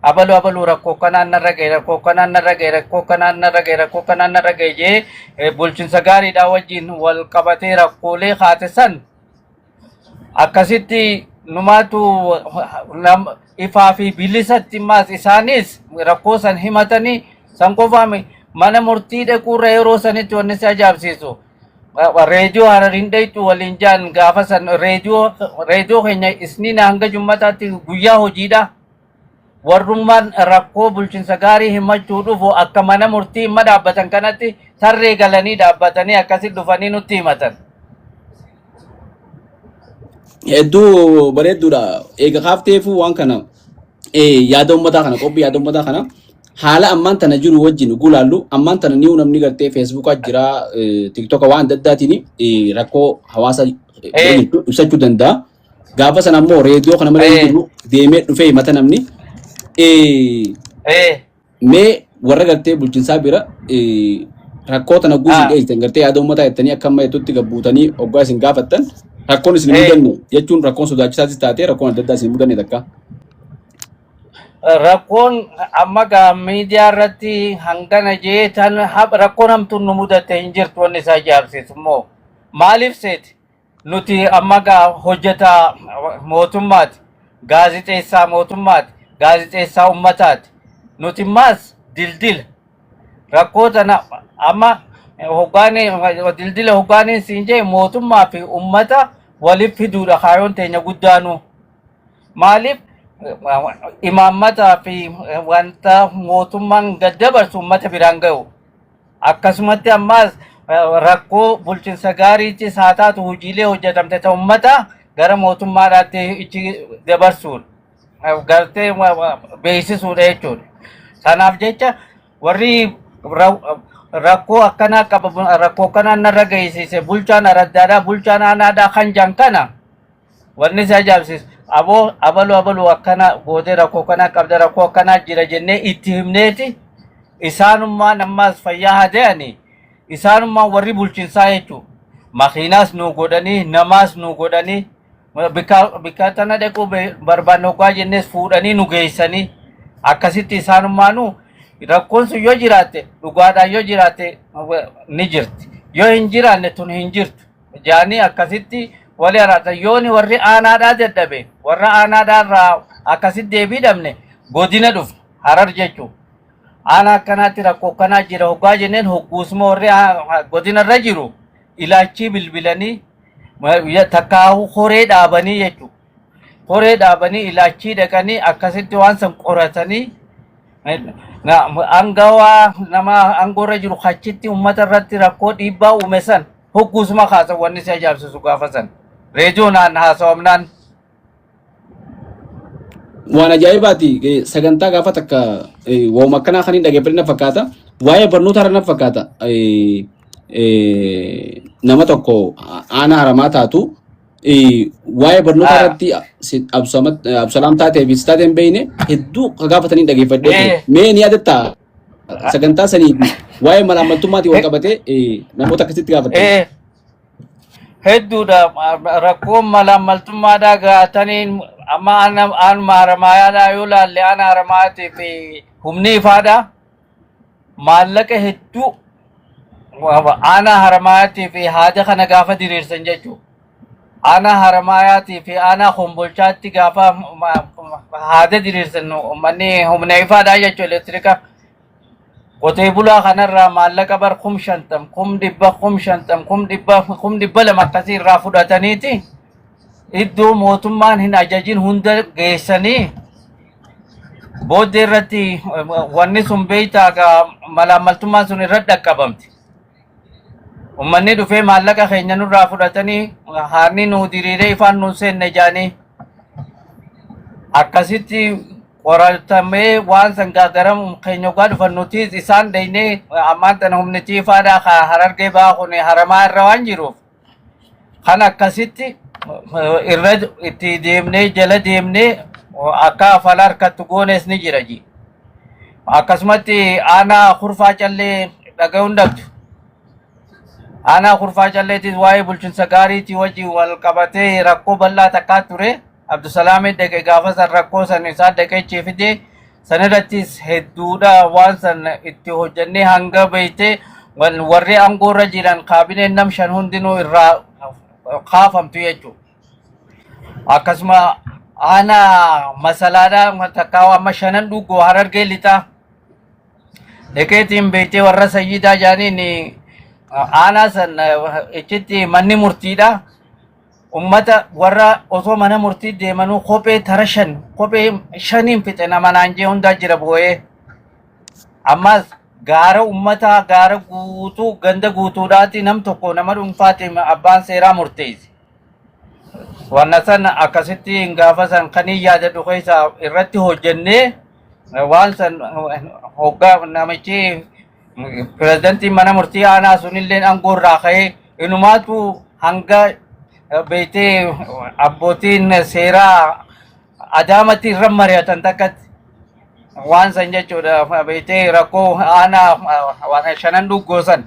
Abaluu abaluu rakkoo kanaan narra ga'e, rakkoo kanaan narra ga'e, rakkoo kanaan narra ga'e, rakkoo kanaan narra ga'e jee bulchiinsa gaariidhaa wajjin wal qabatee rakkoolee kaate san akkasitti numaatu ifaa fi bilisatti maas isaanis rakkoo san himatanii. San qofaami, mana murtii dhaquurra yeroo sanitti wanni si ajaa'ibsiisu, reediyoo Harariin dhayxu waliin jaan. Gaafa san reediyoo keenya isniina hanga jummataatti guyyaa hojiidha. Warrummaan rakkoo bulchiinsa gaarii himachuu dhufu akka mana murtii himma dhaabbatan kanatti tarree galanii dhaabbatanii akkasitti dhufanii nutti himatan. Hedduu bareedduudha. Eega kaafteefuu waan kana yaada uummataa kana, qophii yaada uummataa kana haala ammaan tana jiru wajjin gulaallu, ammaan tana ni'uu namni gartee Feesbuukaa jira, Tiktooka, waan adda addaatiin rakkoo hawaasa bira jirtu ibsachuu danda'a. Gaafa sana ammoo reediyoo kana malee hin jiru, deemee dhufee himata namni. Mee warra gartee bulchiinsaa bira rakkoo tana guutuu dhiyeessitan, gartee yaada uummataa jettanii akka amma jettutti gabbuutanii hoggaa isin gaafattan, rakkoon isin mudanne jechuun rakkoon sodaachisaatis taatee rakkoon adda addaa isin mudanne takka? Rakkoon amma gaa miidiyaa irratti hangana jee tan rakkoon hamtuun nu mudatte hin jirtu. Wanni isaa ajaa'ibsiisu immoo maaliif seeti, nuti amma gaa hojjetaa mootummaati, gaazixeessaa mootummaati, gaazixeessaa ummataati. Nuti maas dildila rakkoo tana amma hoggaanii dildila hoggaaniin siin jee mootummaa fi ummata waliif fiduudha kaayoon teenya guddaanuu. Maaliif Imaammataa fi wanta mootummaan gad dabarsu uummata biraan ga'u. Akkasumatti ammaas rakkoo bulchiinsa gaariitis haa taatu hojiilee hojjetamte ta'u uummata gara mootummaadhaatti ichi dabarsuudha. Gartee beeksisuudha jechuudha. Kanaaf jecha warri rakkoo akkanaa qaba, rakkoo akkanaa narra geessise, bulchaan araddaadhaa, bulchaan aanaadhaa kan jan kana, wanni si ajaa'ibsiisu, aboo abaluu abaluu akkana gootee rakkoo akkanaa qabda, rakkoo akkanaa jira jennee itti himneeti, isaanummaan ammaas fayyaa haa ta'anii, isaanummaan warri bulchiinsaa jechuudha. Makiinaas nu godhanii, namaas nu godhanii, bikka bikka tana dhaquu barbaanne hoggaa jennees fuudhanii nu geessanii, akkasitti isaanummaanuu rakkoon sun yoo jiraatte, dhugaadhaan yoo jiraatte ni jirti, yoo hin jiraanne tun hin jirtu jaanii akkasitti walii araarsan. Yooni warri aanaadhaa dadhabe, warra aanaadhaa irraa akkasitti deebii dhabne, godina dhufne, Harar jechuun. Aanaa akkanaatti rakkoo akkanaa jira hoggaa jenneen, hogguusuma warri godina irra jiru ilaachii bilbilanii takkaa'u horee dhaabanii jechuudha. Horee dhaabanii ilaachii dhaqanii akkasitti waan san qoratanii, angawaa nama aangoorra jiru achitti uummata irratti rakkoo dhiibbaa uume san hogguusuma kaasan. Wanni si ajaa'ibsiisu, gaafa san reediyoonaan haasawamnaan. Waan ajaa'ibaati. Sagantaa gaafa takka waanuma akkanaa kan hin dhaggeeffadhe na fakkaata. Waa'ee barnoota irra na fakkaata. Nama tokko aanaa Haramaa taatu waa'ee barnoota irratti Absalaam taatee fi taatee hin beekne hedduu gaafatanii dhaggeeffadhee ture. Mee ni yaadattaa sagantaa sanii fi waa'ee malaammaltummaatiin wal qabatee namoota akkasitti gaafatan? Hedduudha. Rakkoon malaammaltummaadhaa gaataniin amma aanuma Haramaayaadhaa yoo laalle, aana Haramaatii fi humni ifaadha. Maallaqa hedduu aanaa Haramaayatii fi haada kana gaafa diriirsan jechuudha. Aanaa Haramaayaatii fi aanaa Kombolchaatti gaafa haada diriirsan, uummanni humna ifaadhaa jechuudha, elektirika. Qotee bulaa kanarraa maallaqa bar 50,000, 100,000, 50,000, 100,000, 200,000 akkasii irraa fudhataniiti iddoo mootummaan hin ajajin hunda geessanii, booddee irratti wanni sun beektaa malaammaltummaan sun irratti dhaqqabamti. Uummanni dhufee maallaqa keenya nurraa fudhatanii haarni nuu diriiree ifaan nuun seenne jaanii, akkasitti qoratamee waan san gara keenya hoggaa dhufan, nuti isaan dhaynee ammaan tana humni tiifaadhaa ka Harargee ba'aa kun Haramaa irra waan jiruuf kan akkasitti irra itti deemnee, jala deemnee akka afala harkattu goones ni jira ji. Akkasumatti aanaa Kurfaa Callee dhaga'uun dhabdu. Aanaa Kurfaa Calleetis waa'ee bulchiinsa gaariitii wajjin wal qabatee rakkoo bal'aa takkaa ture. Abdusalaamiin dhaqe gaafa san, rakkoo san isaan dhaqee fide san irrattis hedduudha waan san itti hojjennee hanga beeyte warri aangoo irra jiran kaabineen nam shan hundinuu irraa kaafamtu jechuudha. Akkasuma aanaa Masalaadhaa takkaa amma Shanan Dhugoo, Harargee Lixaa dhaqeetiin beektee warra sayyidaa jaaniin aanaa san ichitti manni murtiidha. Ummata warra osoo mana murtii deemanuu kophee tara shan, kophee shaniin fixe nama naan jee hundaa jira boo'ee. Ammas gaara ummataa, gaara guutuu, ganda guutuudhaati nam tokko nama dhuunfaatiin abbaan seeraa murteesse. Wanna san akkasitti gaafa san kan hin yaadadhu keessa irratti hojjennee waan san hoggaa namichi pirezidantiin mana murtii aanaa sunillee aangoo irraa ka'ee, inumaatu hanga beektee abbootiin seeraa Adaamatti irra mari'atan takkatti waan san jechuudha. Beektee rakkoo aanaa waan Shanan Dhuggoo san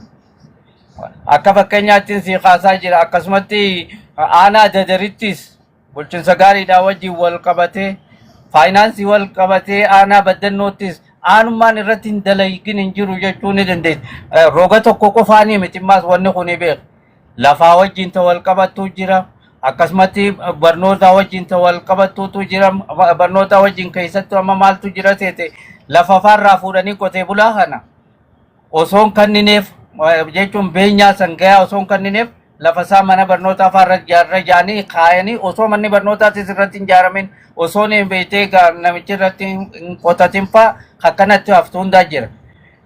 akka fakkeenyaatti si kaasaa jira. Akkasumatti aanaa Dadarittis bulchiinsa gaariidhaa wajjin wal qabatee, faayinaansii wal qabatee, aanaa Baddannoottis aanummaan irratti hin dalagin hin jiru jechuu ni dandeessa. Roga tokko qofaanii miti ammaas wanni kun beeku. Lafaa wajjin ta wal qabattu jira. Akkasumatti barnoota wajjin ta wal qabattuutu jira. Barnoota wajjin keessattuu amma maaltu jira seete, lafa faarraa fuudhanii qotee bulaa kana osoon kannineef jechuun beenyaa san gahaa osoon kannineef Lafa isaa mana barnootaa fa'aa irra ijaarra jaanii kaayanii, osoo manni barnootaatis irratti hin ijaaramin, osoo hin beektee namichi irratti hin qotatin fa'aa akkanatti haftu hundaa jira.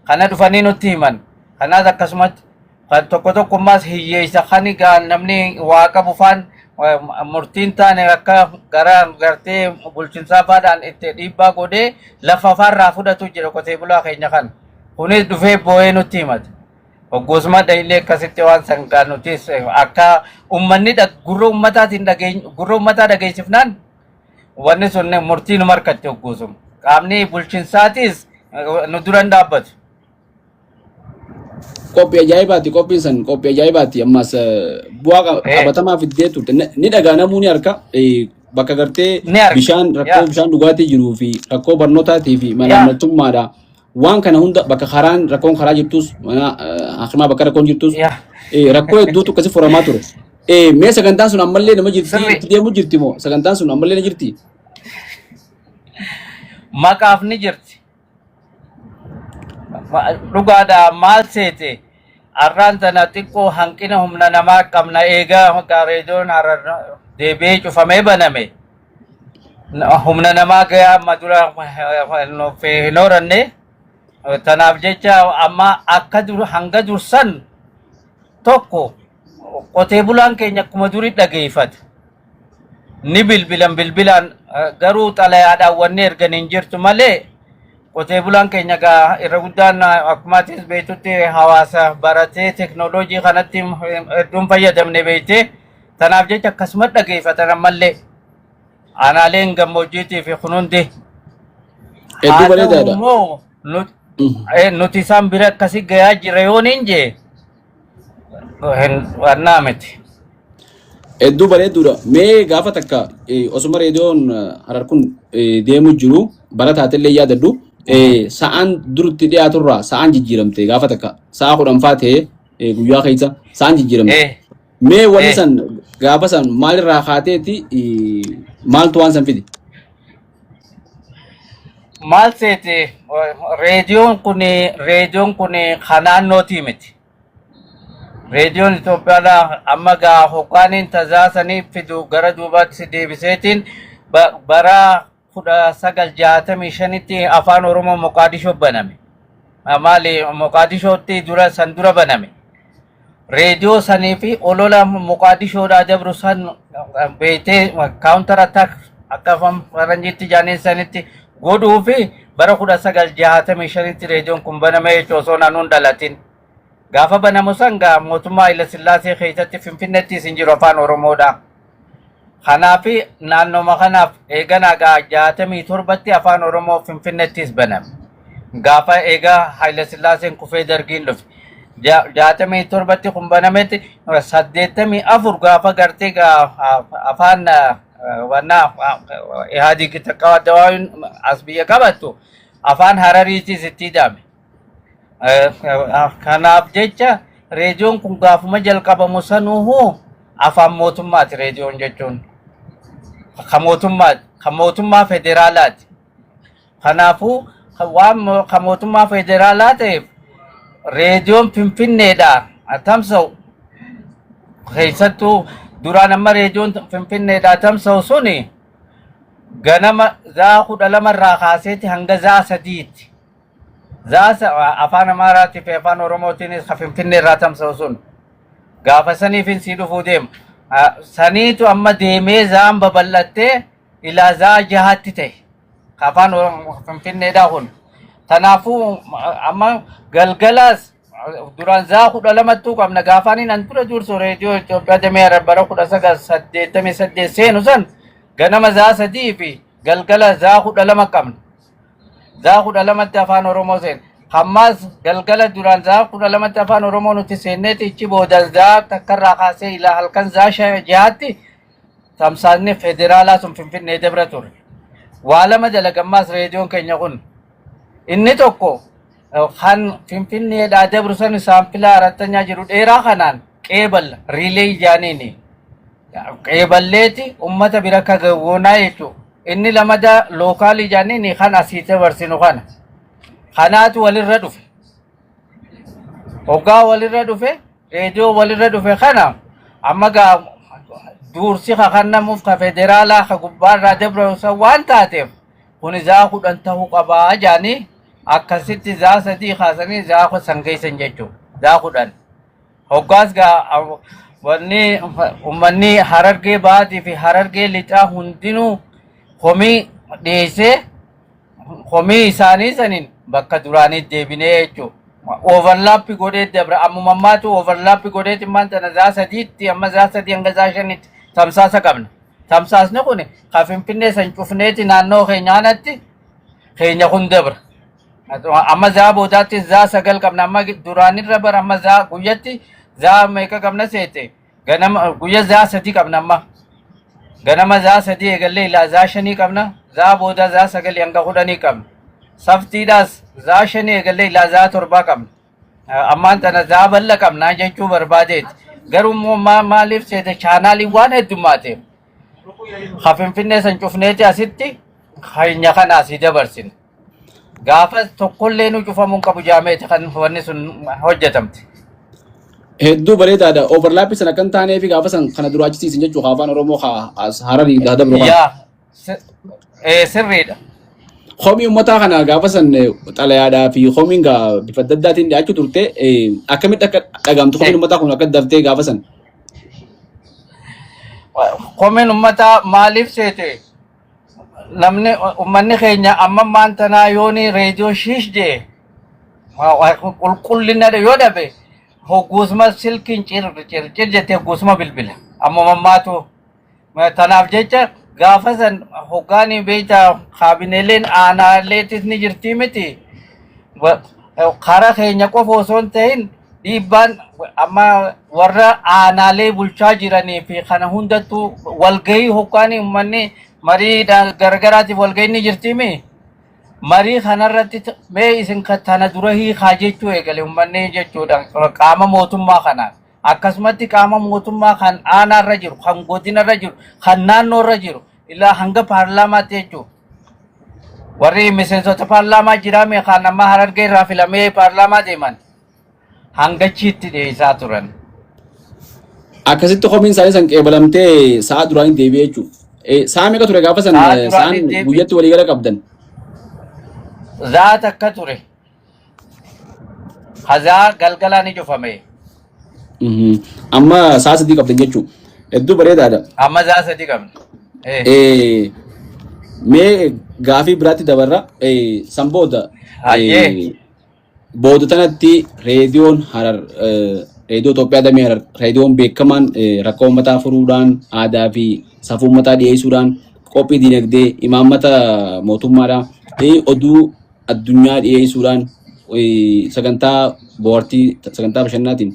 Kana dhufanii nutti himan. Kanaas akkasumatti kan tokko tokkummaas hiyyeessa kan egaa namni waa qabu faan murtiin taane akka gara gartee bulchiinsaa faadhaan itti dhiibbaa godhee lafa faarraa fudhatu jira qotee bulaa keenya kana. Kunis dhufee boo'ee nutti himata. Hoggoosuma dhayinee akkasitti waan sangaa nutis akka uummanni gurra uummataatiin dhageeny gurra uummataa dhageessifnaan wanni sun murtii nu markatti hoggoosuma. Qaamni bulchiinsaatis nu dura hin dhaabbatu. Qophii ajaa'ibaati, qophiin san qophii ajaa'ibaati. Ammas bu'aa qabatamaa fiddee turte. Ni dhagaa, namuu ni harka bakka gartee Ni arga. bishaan rakkoo bishaan dhugaatii jiruu fi rakkoo barnootaatii fi malaammaltummaadha. Waan kana hunda bakka karaan rakkoon karaa jirtus, mana hakimaa bakka rakkoon jirtus, rakkoo hedduutu akkasi furamaa ture. Mee sagantaan sun ammallee nama jirti? Itti deemu jirti moo sagantaan sun ammallee ni jirti? Maqaaf ni jirti. Dhugaadha, maal seete, har'aan tana xiqqoo hanqina humna namaa qabna. Eegaa reediyoon Harar deebi'ee cufamee baname humna namaa gahaa amma dura nuuf hin horanne. Tanaaf jecha amma akka dur hanga dursan tokko qotee bulaan keenya akkuma durii dhageeffata. Ni bilbilan, bilbilaan garuu xalayaadhaan wanni ergan hin jirtu malee qotee bulaan keenya gaa irra guddaan akkuma atis beektutti hawaasa baratee teknooloojii kanatti hedduun fayyadamne beektee. Tanaaf jecha akkasuma dhageeffatan ammallee aanaaleen gammoojjiitii fi kun hundi. Hedduu Haa ta'u bareedaadha. immoo nuti isaan bira akkasi gayaa jira yoon hin jee hin wannaa miti. Hedduu bareedduudha. Mee gaafa takka osuma reediyoon Harar kun deemu jiru bara taatellee yaadadhu, sa'aan durutti dhiyaaturraa sa'aan jijjiiramte. Gaafa takka sa'a 10 faa ta'ee guyyaa keessa sa'aan jijjiiramte. Mee wanni san gaafa san maalirraa kaateeti, maaltu waan san fide? Maal seete, reediyoon kun kan naannootii miti. Reediyoon Itoophiyaadhaa amma gaa hoggaaniin tazaasanii fidu gara duubaatti deebiseetiin bara 1965tti Afaan Oromoo Moqaadishoo baname. Maali, Moqaadishootti dura san dura baname. Reediyoo sanii fi olola Moqaadishoodhaa dabru san beektee counter attack akka afaan faranjiitti jaaniin sanitti godhuu fi bara 1965tti reediyoon kun baname jechuun osoo naannoon dhalatin. Gaafa banamu san gaa mootummaa Haayila Sillaasee keessatti Finfinneetti isin jiru Afaan Oromoodha. Kanaaf naannoma kanaaf eeganaa gaa 67tti Afaan Oromoo Finfinnettis baname. Gaafa eegaa Haayila Sillaaseen kufee Dargiin dhufe. 67tti kun banametti 84 gaafa gartee gaa afaan wannaa Ihaadiig takka adda as biyya qabattu Afaan Harariitis itti hidhame. Kanaaf jecha reediyoon kun gaafuma jalqabamu sanuuhu afaan mootummaati reediyoon jechuun. Kan mootummaati. Kan mootummaa federaalaati. Kanaafuu waan kan mootummaa federaalaa ta'eef reediyoon Finfinneedhaa tamsa'u keessattuu duraan amma reediyoon Finfinneedhaa tamsa'u suni ganama za'a 12 irraa kaaseeti hanga za'a 3tti. Za'a Afaan Amaaraatii fi Afaan Oromootiinis kan Finfinnee irraa tamsa'u sun gaafa saniifin sii dhufuu deema. Saniitu amma deemee za'aan babal'attee ilaa za'a 6tti ta'e. Afaan Finfinneedhaa kun. Kanaafuu amma galgalaas duraan za'a 12ttuu qabna. Gaafaaniin an dura dursu reediyoo Itoophiyaa damee bara 1988 seenu san ganama za'a 3 fi galgala za'a 12 qabna. Za'a 12tti Afaan Oromoo seen. Ammaas galgala duraan za'a 12tti Afaan Oromoo nuti seenneeti ichi booda za'a takkarraa kaasee ilaa halkan za'a 6tti tamsaasni federaalaa sun Finfinnee dabra ture. Waa lama dalagammaas reediyoon keenya kun. Inni tokko kan Finfinneedhaa dabru san saampilaa arattanyaa jiru dheeraa kanaan qeeballa relay jaaniini. Qeeballeeti ummata bira akka gawwoonaa jechuudha. Inni lamada local jaaniini kan asii dabarsinu kana. Kanaatu walirra dhufe. Hoggaa walirra dhufe, reediyoo walirra dhufe kana Amma gaa duursi kakannamuuf ka federaalaa ka gubbaarraa dabra san waan taateef kun zaa 10 ta'uu qabaa jaanii akkasitti zaa 3 kaasanii zaa san geessan jechuudha. Zaa 10. Hoggaas gaa wanni uummanni Harargee Bahaatii fi Harargee Lixaa hundinuu komii dhiyeessee komii isaanii saniin bakka duraanii deebinee jechuudha. Overlap godhee dabra ammuma ammaatu overlap godhee immaan tana zaa 3tti amma zaa 3 hanga zaa 5tti tamsaasa qabna. Tamsaasni kun ka Finfinnee san cufneeti naannoo keenya kanatti keenya kun dabra. Amma zaa boodaatti zaa 9 qabna amma duraanirra bara amma zaa guyyatti zaa meeqa qabna seete ganama guyya zaa 3 qabna amma. Ganama zaa 3 eegallee ilaa zaa 5 qabna zaa booda zaa 9 hanga 10 qabna. Saftiidhaas zaa 5 eegallee ilaa zaa 7 qabna. Ammaan tana zaa bal'a qabna jechuu barbaadeeti. Garuu immoo maaliif seete chaanaaliin waan heddumaateef ka Finfinnee san cufneeti asitti keenya kana asii dabarsine. Gaafa tokkollee nu cufamuu hin qabu jaameeti kan wanni sun hojjetamte. Hedduu bareedaadha. Overlap sana kan taanee fi gaafa san kana dura achisiisin jechuudha. Afaan Oromoo as Hararii dabru kana. Yaa sirriidha. Komii uummataa kana gaafa san xalayaadhaa fi komiin gaa bifa adda addaatiin dhiyaachuu turte akkamitti akka dhagahamtu komiin uummataa kun akka daftee gaafa san. Komiin uummataa maaliif seete? Namni uummanni keenya amma ammaan tanaa yooni reediyoo shiish jee qulqullina yoo dhabe hogguusuma silkiin cir cir cir jettee hogguusuma bilbila. Amma ammaatu tanaaf jecha gaafa san hoggaanii beektaa kaabineeleen aanaaleetis ni jirtii miti. Karaa keenya qofa osoo hin ta'in dhiibbaan amma warra aanaalee bulchaa jiranii fi kana hundattuu walgahii hoggaanii uummanni marii garagaraatiif walgahii ni jirtii mi? Marii kanarratti mee isin tana dura hiikaa jechuu eegale uummanni jechuudha qaama mootummaa kanaan. Akkasumatti qaama mootummaa kan aanaarra jiru, kan godinarra jiru, kan naannoorra jiru ilaa hanga paarlaamaatti jechuudha. Warri miseensota paarlaamaa jiraame kan amma Harargee irraa filamee paarlaamaa deeman hangachiitti dhiyeessaa turan. Akkasitti komiin isaanii san qeebalamtee sa'a duraanii deebi'ee jechuudha. Sa'a meeqa ture gaafa san Sa'a duraanii sa'aan deebi'e. guyyatti waliigala qabdan? Zaa takka ture. Hazaa galgalaa ni cufame. Amma sa'a 3 qabdan jechuudha. Hedduu bareedaadha. Amma zaa 3 qabna. Mee gaafii biraatti dabarra. San booda booda tanatti reediyoon Harar reediyoo Itoophiyaa damee Harar reediyoon beekamaan rakkoo uummataa furuudhaan aadaa fi safuu uummataa dhiyeessuudhaan qophii dinagdee imaammata mootummaadhaa oduu addunyaa dhiyeessuudhaan sagantaa bohaartii sagantaa bashannanaatiin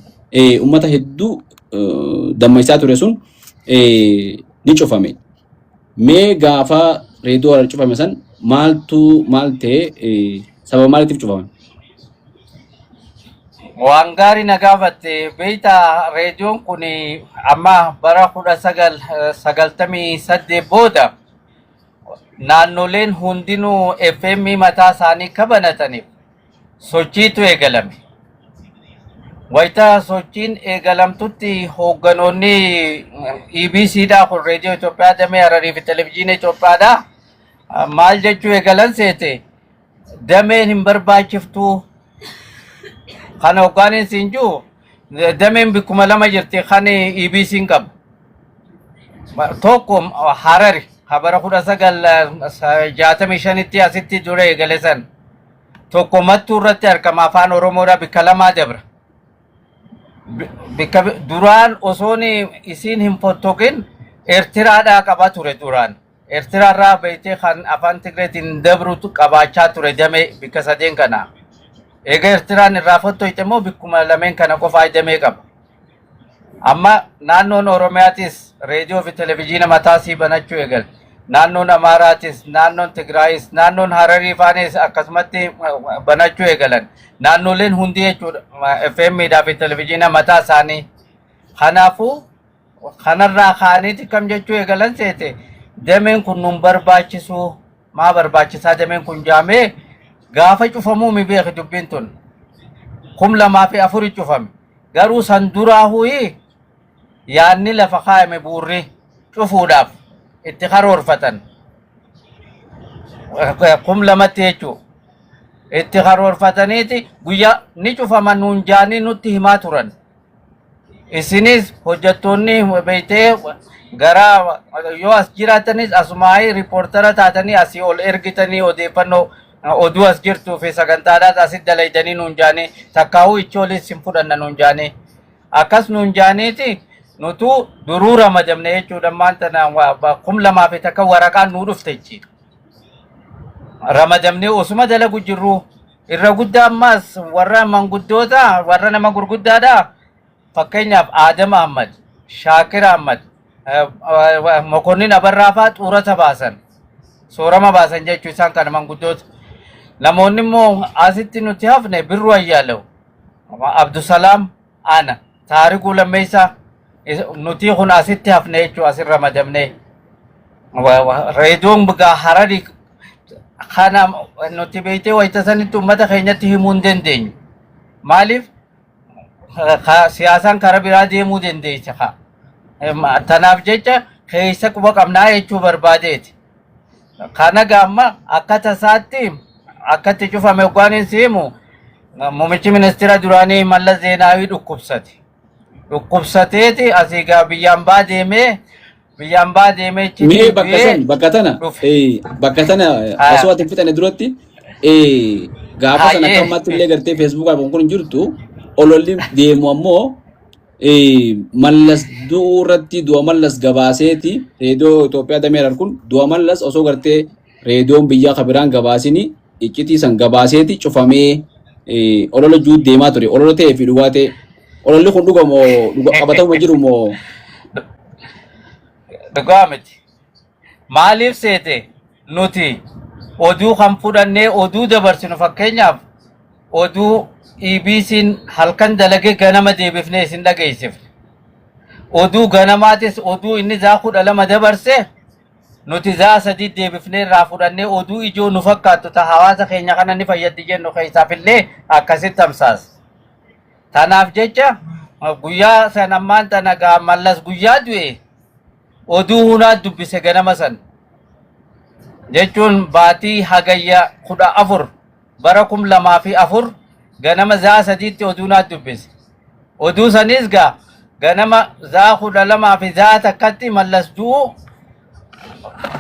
uummata hedduu dammaqsaa ture sun ni cufame. Mee gaafa reediyoo Harar cufame san maaltu maal ta'e sababa maaliitiif cufame? Waan gaarii na gaafatte beektaa reediyoon kun amma bara 1998 booda naannoleen hundinuu FM mataa isaanii kabanataniif sochiitu eegalame. Wayita sochiin eegalamtutti hoogganoonni EBCdhaa kun reediyoo Itoophiyaa damee Hararii fi televizyiinii Itoophiyaadhaa maal jechuu eegalan seete dameen hin barbaachiftuu kana hoggaaniin siin jiru dameen bikkuma lama jirti kan EBC'n qabu. Tokko Harari bara 1965tti asitti dura eegale san. Tokko Mattuu irratti argama afaan Oromoodha bikka lamaa dabra. Bikka duraan osoon isiin hin fottoqin Eertiraadhaa qaba ture duraan. Eertiraarraa beektee kan afaan Tigreetiin dabrutu qabaachaa ture damee bikka sadeen kana. Eega Eertiraan irraa fottoqxe immoo bikkuma lameen kana qofaa damee qaba. Amma naannoon Oromiyaatis reediyoo fi televizyiina mataa sii banachuu eegale. Naannoon Amaaraatis, naannoon Tigraayis, naannoon Hararii faanis akkasumatti banachuu eegalan. Naannoleen hundi jechuudha FM dhaa fi televizyiina mataa isaanii. Kanaafuu kanarraa ka'aniiti kam jechuu eegalan seete dameen kun nun barbaachisu maa barbaachisaa dameen kun jaamee gaafa cufamuu mi beeki dubbiin tun 2004 cufame. Garuu san duraa huyi Yaadni lafa kaayame bu'urri cufuudhaaf itti karoorfatan 2000tti jechuudha. Itti karoorfataniiti guyyaa ni cufama nuun jaanii nutti himaa turan. Isinis hojjettoonni beektee gara yoo as jiraatanis asumaayii riippoortara taatanii asii ol ergitanii odeeffannoo oduu as jirtuu fi sagantaadhaas asitti dalaydanii nuun jaanii, takkaahuu ichoolis hin fudhanna nuun jaanii, akkas nuun jaaniiti nutuu duruu ramadamne jechuudha. Maanta 2001 waraqaan nuu dhufte jechuudha. Ramadamnee osuma dalagu jirru irra guddaa ammaas warra manguddoota, warra nama gurguddaadha. Fakkeenyaaf Aadam Ahmad, Shaakir Ahmad, Mokonnin Abarraa fa'aa xuurata baasan. Soorama baasan jechuu isaan kana manguddoota. Namoonni immoo asitti nuti hafne Birru Ayyaalew, Abdusalaam, ana, Taarikuu Lammeessaa, nuti kun asitti hafne jechuu asin ramadamne. Reediyoon gaa Hararii kana nuti beektee wayita sanitti uummata keenyatti himuu hin dandeenyu. Maaliif? Siyaasaan karaa biraa deemuu dandeessa kaa. Tanaaf jecha keessa quba qabnaa jechuu barbaadeeti. Kana gaamma akka tasaatti akkatti cufame hoggaan hin siimu, muummichi ministeera duraanii Mallas Zeenaawii dhukkubsate. Dhukkubsateeti asii gaa biyyaan baa deemee, biyyaan baa deemee achitti Mee bakka du'ee san bakka tana dhufe. Bakka tana osoo ati hin fixane duratti, gaafa sana akka ammaatti illee gartee feesbuukaa kun hin jirtu, ololli deemu ammoo Mallas du'uu irratti du'a Mallas gabaaseeti reediyoo Itoophiyaa damee Harar kun du'a Mallas osoo gartee reediyoon biyyaa kan biraan gabaasini iccitii san gabaaseeti cufamee olola juut deemaa ture. Olola ta'ee fi dhugaa ta'e, ololli kun dhuga moo dhuga qabatamuma jiru moo? Dhugaa miti. Maaliif seete, nuti oduu kan fudhannee oduu dabarsinu, fakkeenyaaf oduu EBC'n halkan dalagee ganama deebifnee isin dhageessifne. Oduu ganamaatis oduu inni zaa 12 dabarse nuti zaa 3 deebifnee irraa fudhannee oduu ijoo nu fakkaattu ta hawaasa keenya kana ni fayyaddi jennu keessaaf illee akkasitti tamsaasa. Tanaaf jecha guyyaa san ammaan tana gaa Mallas guyyaa du'e oduu hunaa dubbise ganama san jechuun baatii Hagayya 14 bara 2004 ganama zaa 3tti oduu naa dubbise. Oduu sanis gaa ganama zaa 12 fi zaa 1tti Mallas du'u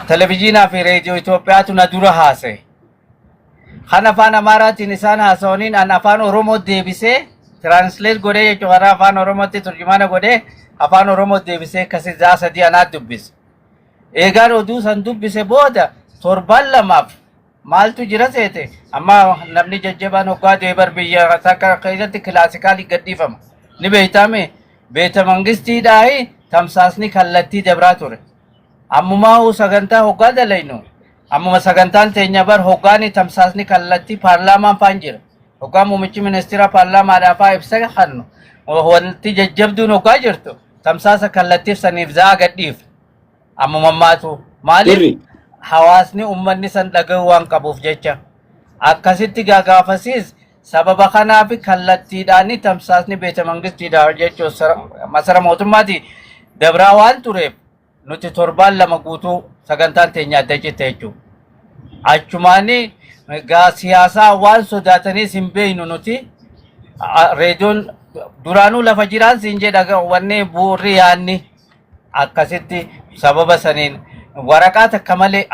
televizyiinaa fi reediyoo Itoophiyaatu na dura haasa'e. Kan afaan Amaaraatiin isaan haasa'aniin an afaan Oromoo deebisee translate godhee jechuun karaa afaan Oromootti turjumaana godhee afaan Oromoo deebisee akkasii zaa 3 anaa dubbise. Eegaan oduu san dubbise booda torban lamaaf maaltu jira seete, amma namni jajjabaan hoggaa du'e bar biyya takka keessatti kilaasikaalii gadhiifama. Ni beeytaame beeta mangistiidhaayi tamsaasni kallattii dabraa ture. Ammumaa hoo sagantaa hoggaa dalaynu, ammuma sagantaan teenya bar hoggaani tamsaasni kallattii paarlaamaan faan jira. Hoggaa muummichi ministeera paarlaamaadhaa faa ibsa kannu, wanti jajjabduun hoggaa jirtu tamsaasa kallattiif saniif za'a gadhiif. Ammuma ammaatu maaliif Sirri. hawaasni ummanni san dhaga'uu waan qabuuf jecha akkasitti gaagaafasiis sababa kanaaf kallattiidhaan tamsaasni beeta mangistiidha jechuun masara mootummaati dabraa waan tureef nuti torbaan 2 guutuu sagantaan teenya adda citte jechuudha. Achumaani gaa siyaasaa waan sodaataniis hin beeknu nuti, reediyoon duraanuu lafa jiraan siin jedha, wanni bu'uurri yaanni akkasitti sababa saniin waraqaa takka malee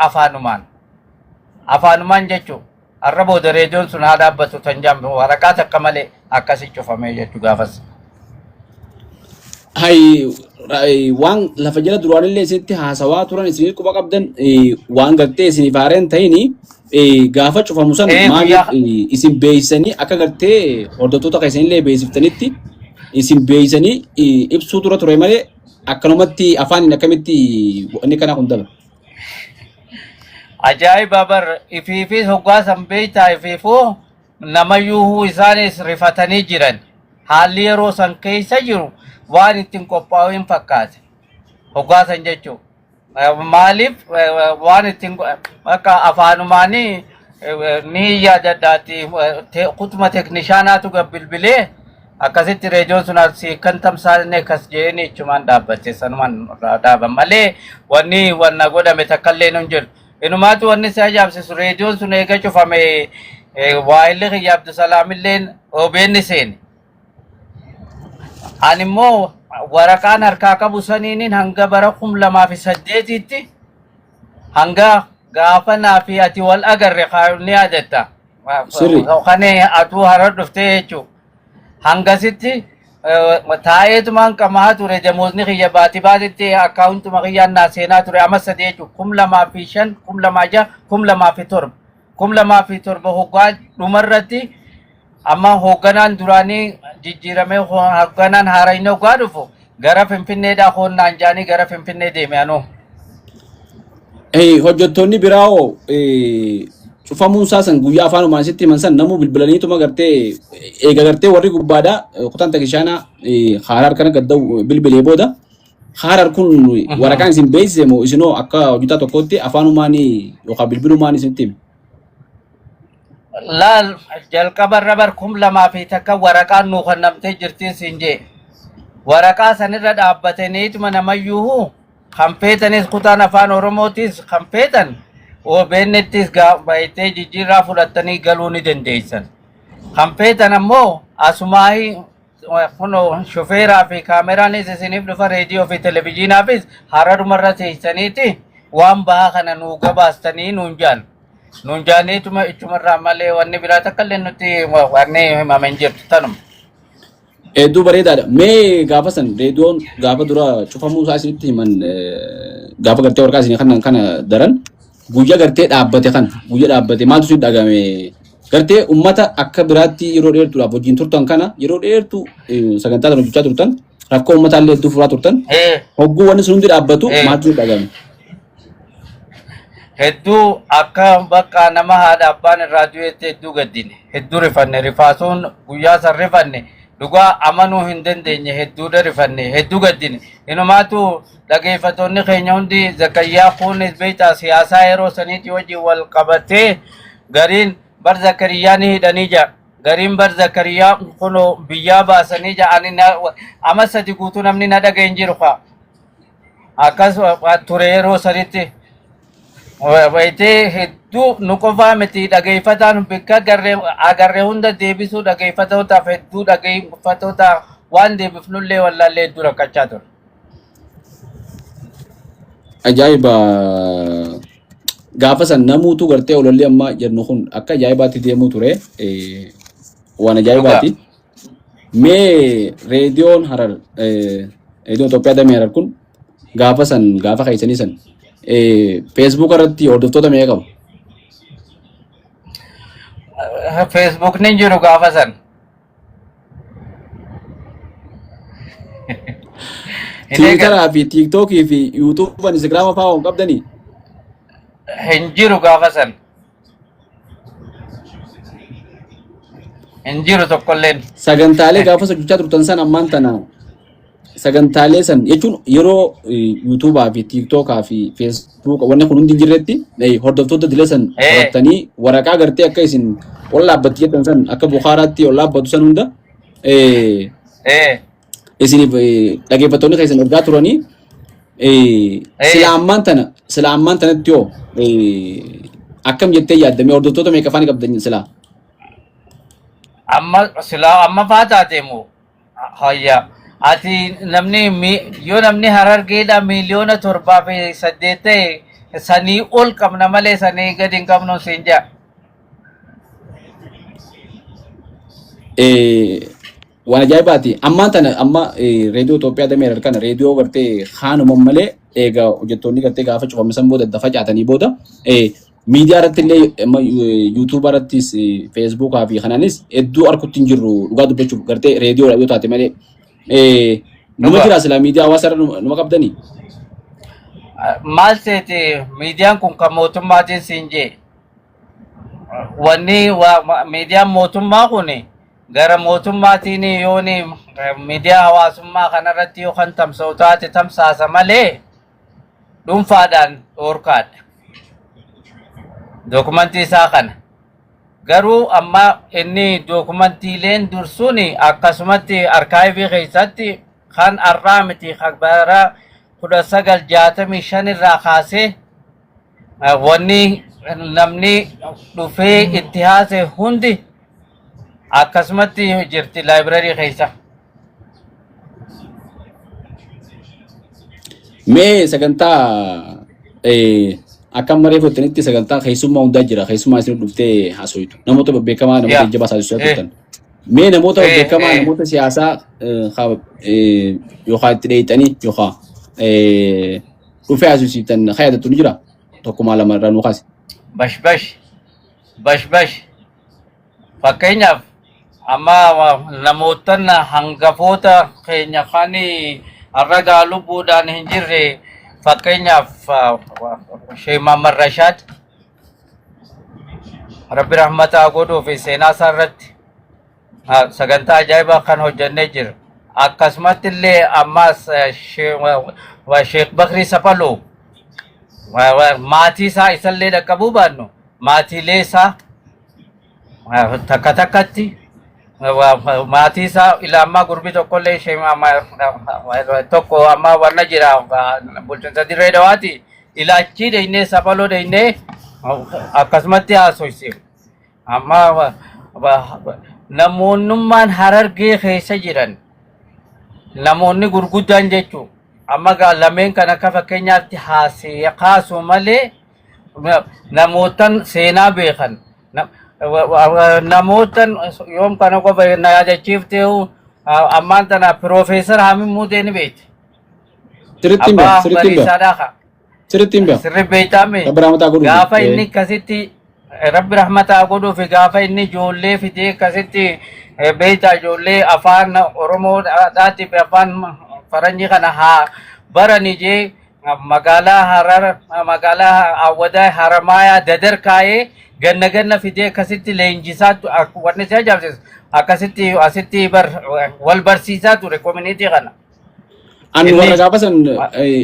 afaanumaan jechuun har'a booda reediyoon sun haa dhaabbatu tan jaamtu waraqaa takka malee akkasi cufamee jechuu gaafas. Hay waan lafa jala duraanillee isinitti haasawaa turan isinii quba qabdan, waan gartee isiniif haareen ta'ini, gaafa cufamu san maaliif isin beeksisanii akka gartee hordoftoota keessanillee beeksiftanitti isin beeksisanii ibsuu dura ture malee akkanumatti afaaniin akkamitti inni kana kun dabre? Ajaa'iba bar, ifiifis hoggaa san beektaa, ifiifuu namayyuu isaanis rifatanii jiran. Haalli yeroo san keessa jiru waan ittiin qophaa'u hin fakkaate. Hoggaa san jechuun. Maaliif waan ittiin akka afaanumaanii ni yaadadhaati kutuma teknishaanaatu gad bilbilee Akkasitti reediyoon sun asii kan tamsaasne kas jeeni ichumaan dhaabbate sanumaan irraa dhaaban malee wanni wanna godhame takkallee hin jiru. Inumaatu wanni si ajaa'ibsiisu reediyoon sun eega cufame waa'illi kiyya Abdusalaamilleen OBN seene. Ani immoo waraqaan harkaa qabu saniinin hanga bara 2008tti hanga gaafa naa fi ati wal agarre ni yaadatta. Sirri. Kan atuu harar dhuftee jechuudha. Hangasitti taa'eetumaan qamaa ture damoosni kiyya baati baatitti akkaawuntuma kiyyaan naa seenaa ture amma sadii jechuudha. 2005, 2006, 2007. 2007 hoggaa dhumarratti amma hoogganaan duraanii jijjiiramee hoogganaan haarayni hoggaa dhufu gara Finfinneedhaa hoonnaan jaanii gara Finfinnee deeme anuu. Hojjettoonni biraa hoo cufamuun isaa san guyyaa afaanumaan sitti himan san namuu bilbilaniituma gartee eega gartee warri gubbaadhaa kutaan takishaanaa haaraa kana gadda'u bilbilee booda haarar kun waraqaan isin beeksise moo isinoo akka hojjetaa tokkootti afaanumaan yookaan bilbilumaan isinitti hime? Laal jalqaba irra bar 2001 waraqaan nuu kennamtee jirti siin jee. Waraqaa sanirra dhaabbataniituma namayyuu kan feetanis kutaan afaan Oromootis kan feetan OBN'ttis baay'atee jijjiirraa fudhattanii galuu ni dandeessan. Kan feetan ammoo asumaahi kunoo shofeeraa fi kaameraanis isiniif dhufa reediyoo fi televizyiinaafis hararumarra teessaniiti waan bahaa kana nuu gabaastanii nuun jaan. Nuun jaaniituma ichumarraa malee wanni biraa takka illee nutti wanni himame hin jirtu tanuma. Hedduu bareedaadha. Mee gaafa san reediyoon gaafa dura cufamuu isaa isinitti himan gaafa gartee waraqaa isinii kannan kana daran guyyaa gartee dhaabbate kan guyyaa dhaabbate maaltu isin dhagame gartee ummata akka biraatti yeroo dheertuudhaaf wajjin turtan kana yeroo dheertuu sagantaa sana hojjechaa turtan rakkoo ummataa illee hedduu furaa turtan hogguu wanni sun hundi dhaabbatu maaltu isin dhagame. Hedduu akka bakka nama haadha abbaan irraa du'etti hedduu gaddine hedduu rifanne rifaasuun guyyaa san rifanne dhugaa amanuu hin dandeenye hedduudha rifanne hedduu gaddine inumaatu dhageeffattoonni keenya hundi Zakariyaa kunis beektaa siyaasaa yeroo saniitii wajjin wal qabatee gariin bar Zakariyaa ni hidhanii jira gariin bar Zakariyaa kunoo biyyaa baasanii jira ani ama sadi guutuu namni na dhaga'e hin jiru kaa. Akkas ture yeroo sanitti wayitee hedduu nu qofaa miti dhageeffataan bakka agarree agarree hunda deebisuu dhageeffatootaaf hedduu dhageeffattoota waan deebifnullee wallaallee hedduu rakkachaa ture. Ajaa'iba gaafa san namuutu gartee ololli amma jennu kun akka ajaa'ibaatti deemuu ture waan ajaa'ibaati. Mee reediyoon Harar reediyoon Itoophiyaa damee Harar kun gaafa san gaafa keessanii san feesbuuka irratti hordoftoota meeqa qabu? Feesbuukni hin jiru gaafa san. Hin eegalle. Tiwiitaraa fi tiiktookii fi yuutuuba instagiraama fa'aa hin qabdanii? Hin jiru gaafa san. Hin jiru tokkolleen. Sagantaalee gaafa hojjechaa turtan san ammaan tana sagantaalee san jechuun yeroo yuutuubaa fi tiiktookaa fi feesbuuka wanni kun hundi hin jirretti hordoftoota dilee san horattanii waraqaa gartee akka isin ol dhaabbatti jettan san akka Bukaaraatti ol dhaabbatu san hunda isiniif dhaggeeffattoonni keessan ergaa turanii sila ammaan tana sila ammaan tanatti hoo akkam jettee yaaddamee hordoftoota meeqa faani qabdan silaa? Amma silaa amma faa taate moo hayya ati namni yoo namni harargeedha 7.8 million ta'e sanii ol qabna malee sanii gadi hin qabnu siin jaa. Waan ajaa'ibaati. Ammaan tana amma reediyoo Itoophiyaa damee Harar kana reediyoo gartee kaanuma malee eega hojjettoonni gartee gaafa cufame san booda dafa caatanii booda miidiyaa irratti illee amma yuutuuba irrattis feesbuukaa fi kanaanis hedduu arkutti hin jirru dhugaa dubbachuuf gartee reediyoodha yoo taate malee. Numa jira silaa miidiyaa hawaasa irra numa qabdanii? Maal seete miidiyaan kun kan mootummaatiin siin jee. Wanni miidiyaan mootummaa kun gara mootummaatiin yoon miidiyaa hawaasummaa kanarratti yoo kan tamsa'u taate tamsaasa malee dhuunfaadhaan dhoorkaadha. Dokumentii isaa kana. Garuu amma inni dookumantiileen dursuun akkasumatti arkaayivii keessatti kan har'aa miti, kan bara 1965 irraa kaasee wanni namni dhufee itti haase hundi akkasumatti jirti laayibrarii keessa. Mee sagantaa akka amma reefu jettanitti sagantaa keessummaa hundaa jira. Keessummaa isin dhuftee haasoitu. Namoota bebbeekamaa, namoota jajjabaa haasofsiisaa turtan. Mee namoota bebbeekamaa, namoota siyaasaa yookaan itti dheeyxanii yookaan dhufee haasofsiiftan kan yaadattu ni jira? Tokkumaa lama irraa nu kaasi. Bash bash bash bash, fakkeenyaaf amma namootan hangafoota keenya kan har'a gaa lubbuudhaan hin jirre, fakkeenyaaf Sheekh Muhammad Rashaad, Rabbi rahmataa godhuu fi seenaa isaa irratti sagantaa ajaa'ibaa kan hojjannee jira. Akkasumatti illee ammaas Sheekh Bakrii Sapaloo, maatii isaa isallee dhaqqabuu baannu, maatiilee isaa takka takkatti, maatii isaa ilaa ammaa gurbi tokkollee ishee tokko amma wanna jira bulchiinsa Dirree Dawaati, ilaachii dheeynee, Sapaloo dheeynee akkasumatti haasofsiif. Amma namoonnummaan Harargee keessa jiran, namoonni gurguddaan jechuun, amma gaa lameen kan akka fakkeenyaatti haasee kaasu malee, namootan seenaa beekan, namootan yoom kana qofa na yaadachiifte. Ammaan tana Piroofeesar Hamin Muudee ni beekte. Sirriitti hin beeku. Abbaa Sirriitti hin beeku. bariisaadhaa ka. Sirriitti hin beeku. Sirri beektaame. Rabbi rahmataa godhuufi. Gaafa inni akkasitti, Rabbi rahmataa godhuufi, gaafa inni ijoollee fidee akkasitti beektaa, ijoollee afaan Oromoodhaatii fi afaan faranjii kana haa barani jee magaalaa Harar, magaalaa Awwadaa, Haramaayaa, Dadar kaayee ganna ganna fidee akkasitti leenjisaa, wanni si ajaa'ibsiisu akkasitti asitti bar wal barsiisaa ture community kana. Ani Inni warra gaafa san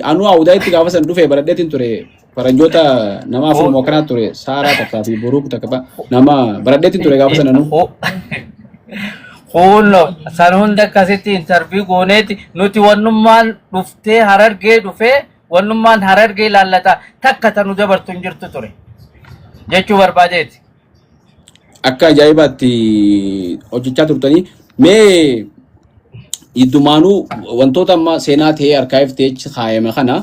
anuu Awudaayitti gaafa san dhufee baradheetiin ture. Faranjoota nama afur moo akkanaa ture. Saaraa takkaa fi Buruuk takka fa'a nama baradheetiin ture gaafa san anuu. Kuunno san hunda akkasitti interview gooneeti nuti. Wannummaan dhuftee Harargee dhufee, wannummaan Harargee ilaallata takka tanu dabartu hin jirtu ture jechuu barbaadeeti. Akka ajaa'ibaatti hojjechaa turtanii. Mee hiddumaanuu wantoota amma seenaa ta'ee archive ta'ee kaayame kana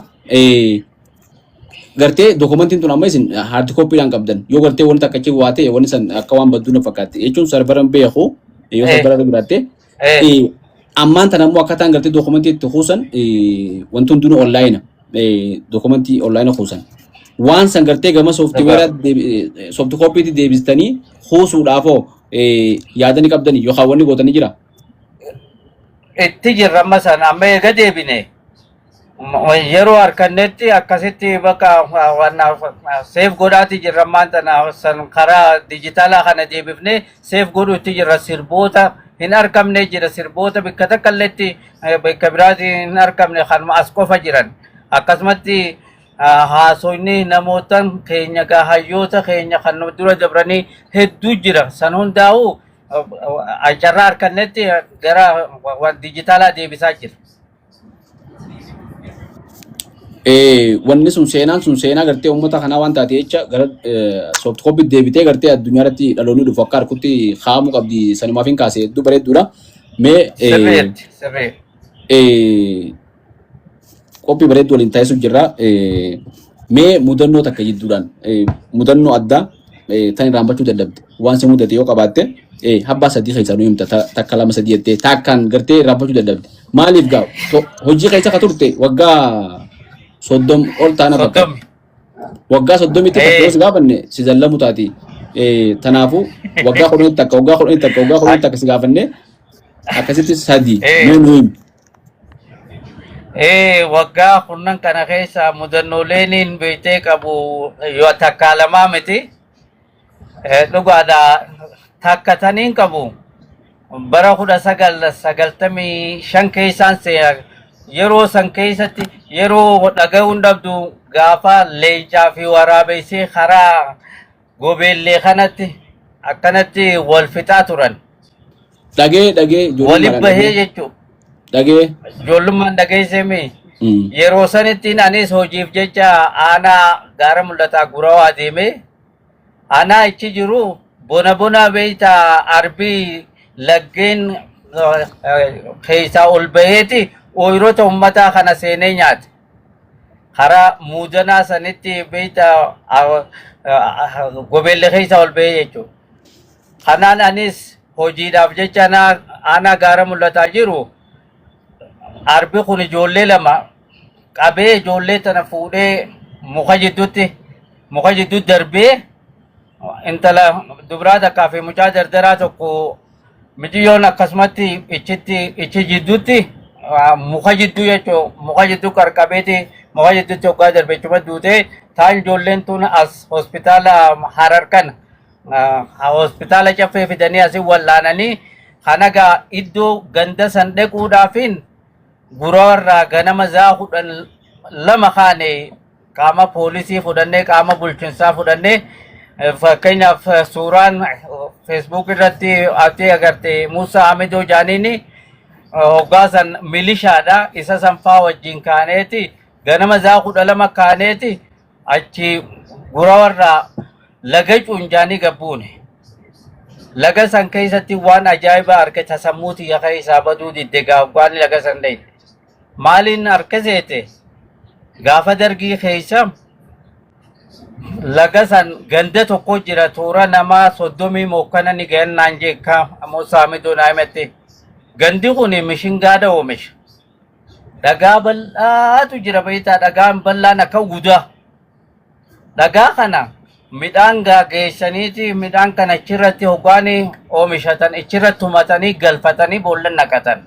gartee dookumentiin tun amma isin hard copydhaan qabdan, yoo gartee wanti akka achi waa ta'e wanni san akka waan badduu na fakkaatti jechuun serveran beeku yoo servera jiraatte, ammaan tan ammoo akkataan gartee dookumentii itti kuusan wanti hundinuu online, dookumentii online kuusan, waan san gartee gama software soft copytti deebistanii kuusuudhaafoo yaadani qabdanii yookaan wanni gootanii jira? Itti jirra. Amma sana amma eega deebine yeroo harkannetti akkasitti bakka save godhaati jirra. Ammaan tana san karaa dijitaalaa kana deebifnee save godhu itti jirra. Sirboota hin argamne jira, sirboota bakka takka illeetti bakka biraati hin argamne, kanuma as qofa jiran. Akkasumatti haasofni namootan keenya gaa hayyoota keenya kan nu dura dabranii hedduu jira. San hundaa'u carraa harkannetti gara dijitaalaa deebisaa jira. Wanni sun seenaan sun seenaa gartee uummata kanaa waan taate jecha gara soft copy deebitee gartee addunyaa irratti dhaloonni dhufu akka harkutti kaa'amuu qabdi. Sanumaaf hin kaase, hedduu bareedduudha. Mee Sirriitti, sirrii. Qophii bareedduu waliin taasisuu jirra. Mee mudannoo takka jidduudhaan, mudannoo addaa tan irraanfachuu dadhabde waan si mudate yoo qabaatte, habbaa sadii keessaa nu himta, takka, lama, sadii jettee takkaan gartee irraanfachuu dadhabde. Maaliif gaa hojii keessa ka turte waggaa 30 ol taana fakkaata. 30. Waggaa 30tti takka yoo si gaafanne si zallamu taati. Tanaafuu waggaa 10 takka, waggaa 10 takka, waggaa 10 takka si gaafanne, akkasitti sadii mee nu himi. Waggaa 10 kana keessa mudannooleen hin beektee qabu yoo takkaa lamaa miti. Dhugaadha, takka taniin qabu bara 1995 keessaan seera. Yeroo san keessatti yeroo dhaga'uun dhabdu gaafa leencaa fi waraabessee karaa gobeellee kanatti Akkanatti wal fixaa turan. Dhagee dhagee Wali ijoollummaadhaan bahee dhagee. jechuudha. Dhagee. Ijoollummaan dhageessemi. Yeroo sanittiin anis hojiif jecha aanaa gaara mul'ataa gurawaa deemee aanaa ichi jiru bona bona beeyta arbii laggeen keessaa ol baheeti ooyiroota ummataa kana seenee nyaate. Karaa muudanaa sanitti beeyta gobeelle keessa ol bahee jechuudha. Kanaan anis hojiidhaaf jecha aanaa gaara mul'ataa jiru arbi kun ijoollee lama qabee ijoollee tana fuudhee muka jidduutti darbee intala dubraa takkaa fi mucaa dardaraa tokko miciyyoon akkasumatti ichitti ichi jidduutti muka jidduu jechuun muka jidduu qarqabeeti muka jidduutti hoggaa darbe jechuudha duutee taan ijoolleen tun as hospitaala Harar kana hospitaala caffee fidanii asii wallaananii kanagaa iddoo ganda san dhaquudhaafin guraarraa ganama zaa 12 kaane qaama poolisii fudhannee qaama bulchiinsaa fudhannee fakkeenyaaf suuraan Facebook irratti ati agarte Musa Hamidoo jaaniini hoggaa san milishaadha isa san faa wajjin kaaneeti ganama zaa 12 kaaneeti achi guraarraa laga cuunjaanii gabbuune. Laga san keessatti waan ajaa'ibaa argata sammuu tiyya keessaa baduu didde gaafgaan laga san dhayne. Maaliin harka seete gaafa dargii keessa laga san ganda tokko jira toora namaa 30 mokkana ni gahannaan jeekka ammoo saamidoo naa himatti. Gandi kun mishingaadha oomisha. Dhagaa bal'aatu jira beektaa dhagaan bal'aan akka gudaa. Dhagaa kana midhaan geessaniiti midhaan kana achirratti hoggaanii oomishatan achirratti tumatanii galfatanii boolla naqatan.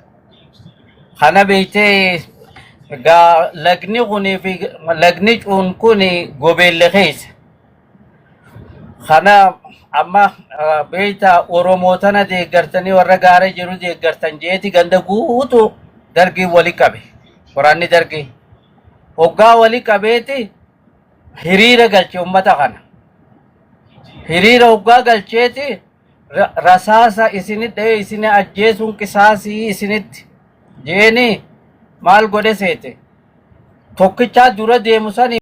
Kana beektee gaa lagni kunii fi lagni cuun kun gobeelle keessa. Kana amma beektaa Oromoo tana deeggartanii warra gaara jiru deeggartan jeeti ganda guutuu dargii wali qabe. Waraanni dargii. Hoggaa wali qabeeti hiriira galche ummata kana. Hiriira hoggaa galcheeti rasaasa isinit dha'ee isin ajjeesuun qisaasii isinitti jeeni maal godhe seete. Tokkichaa dura deemu sani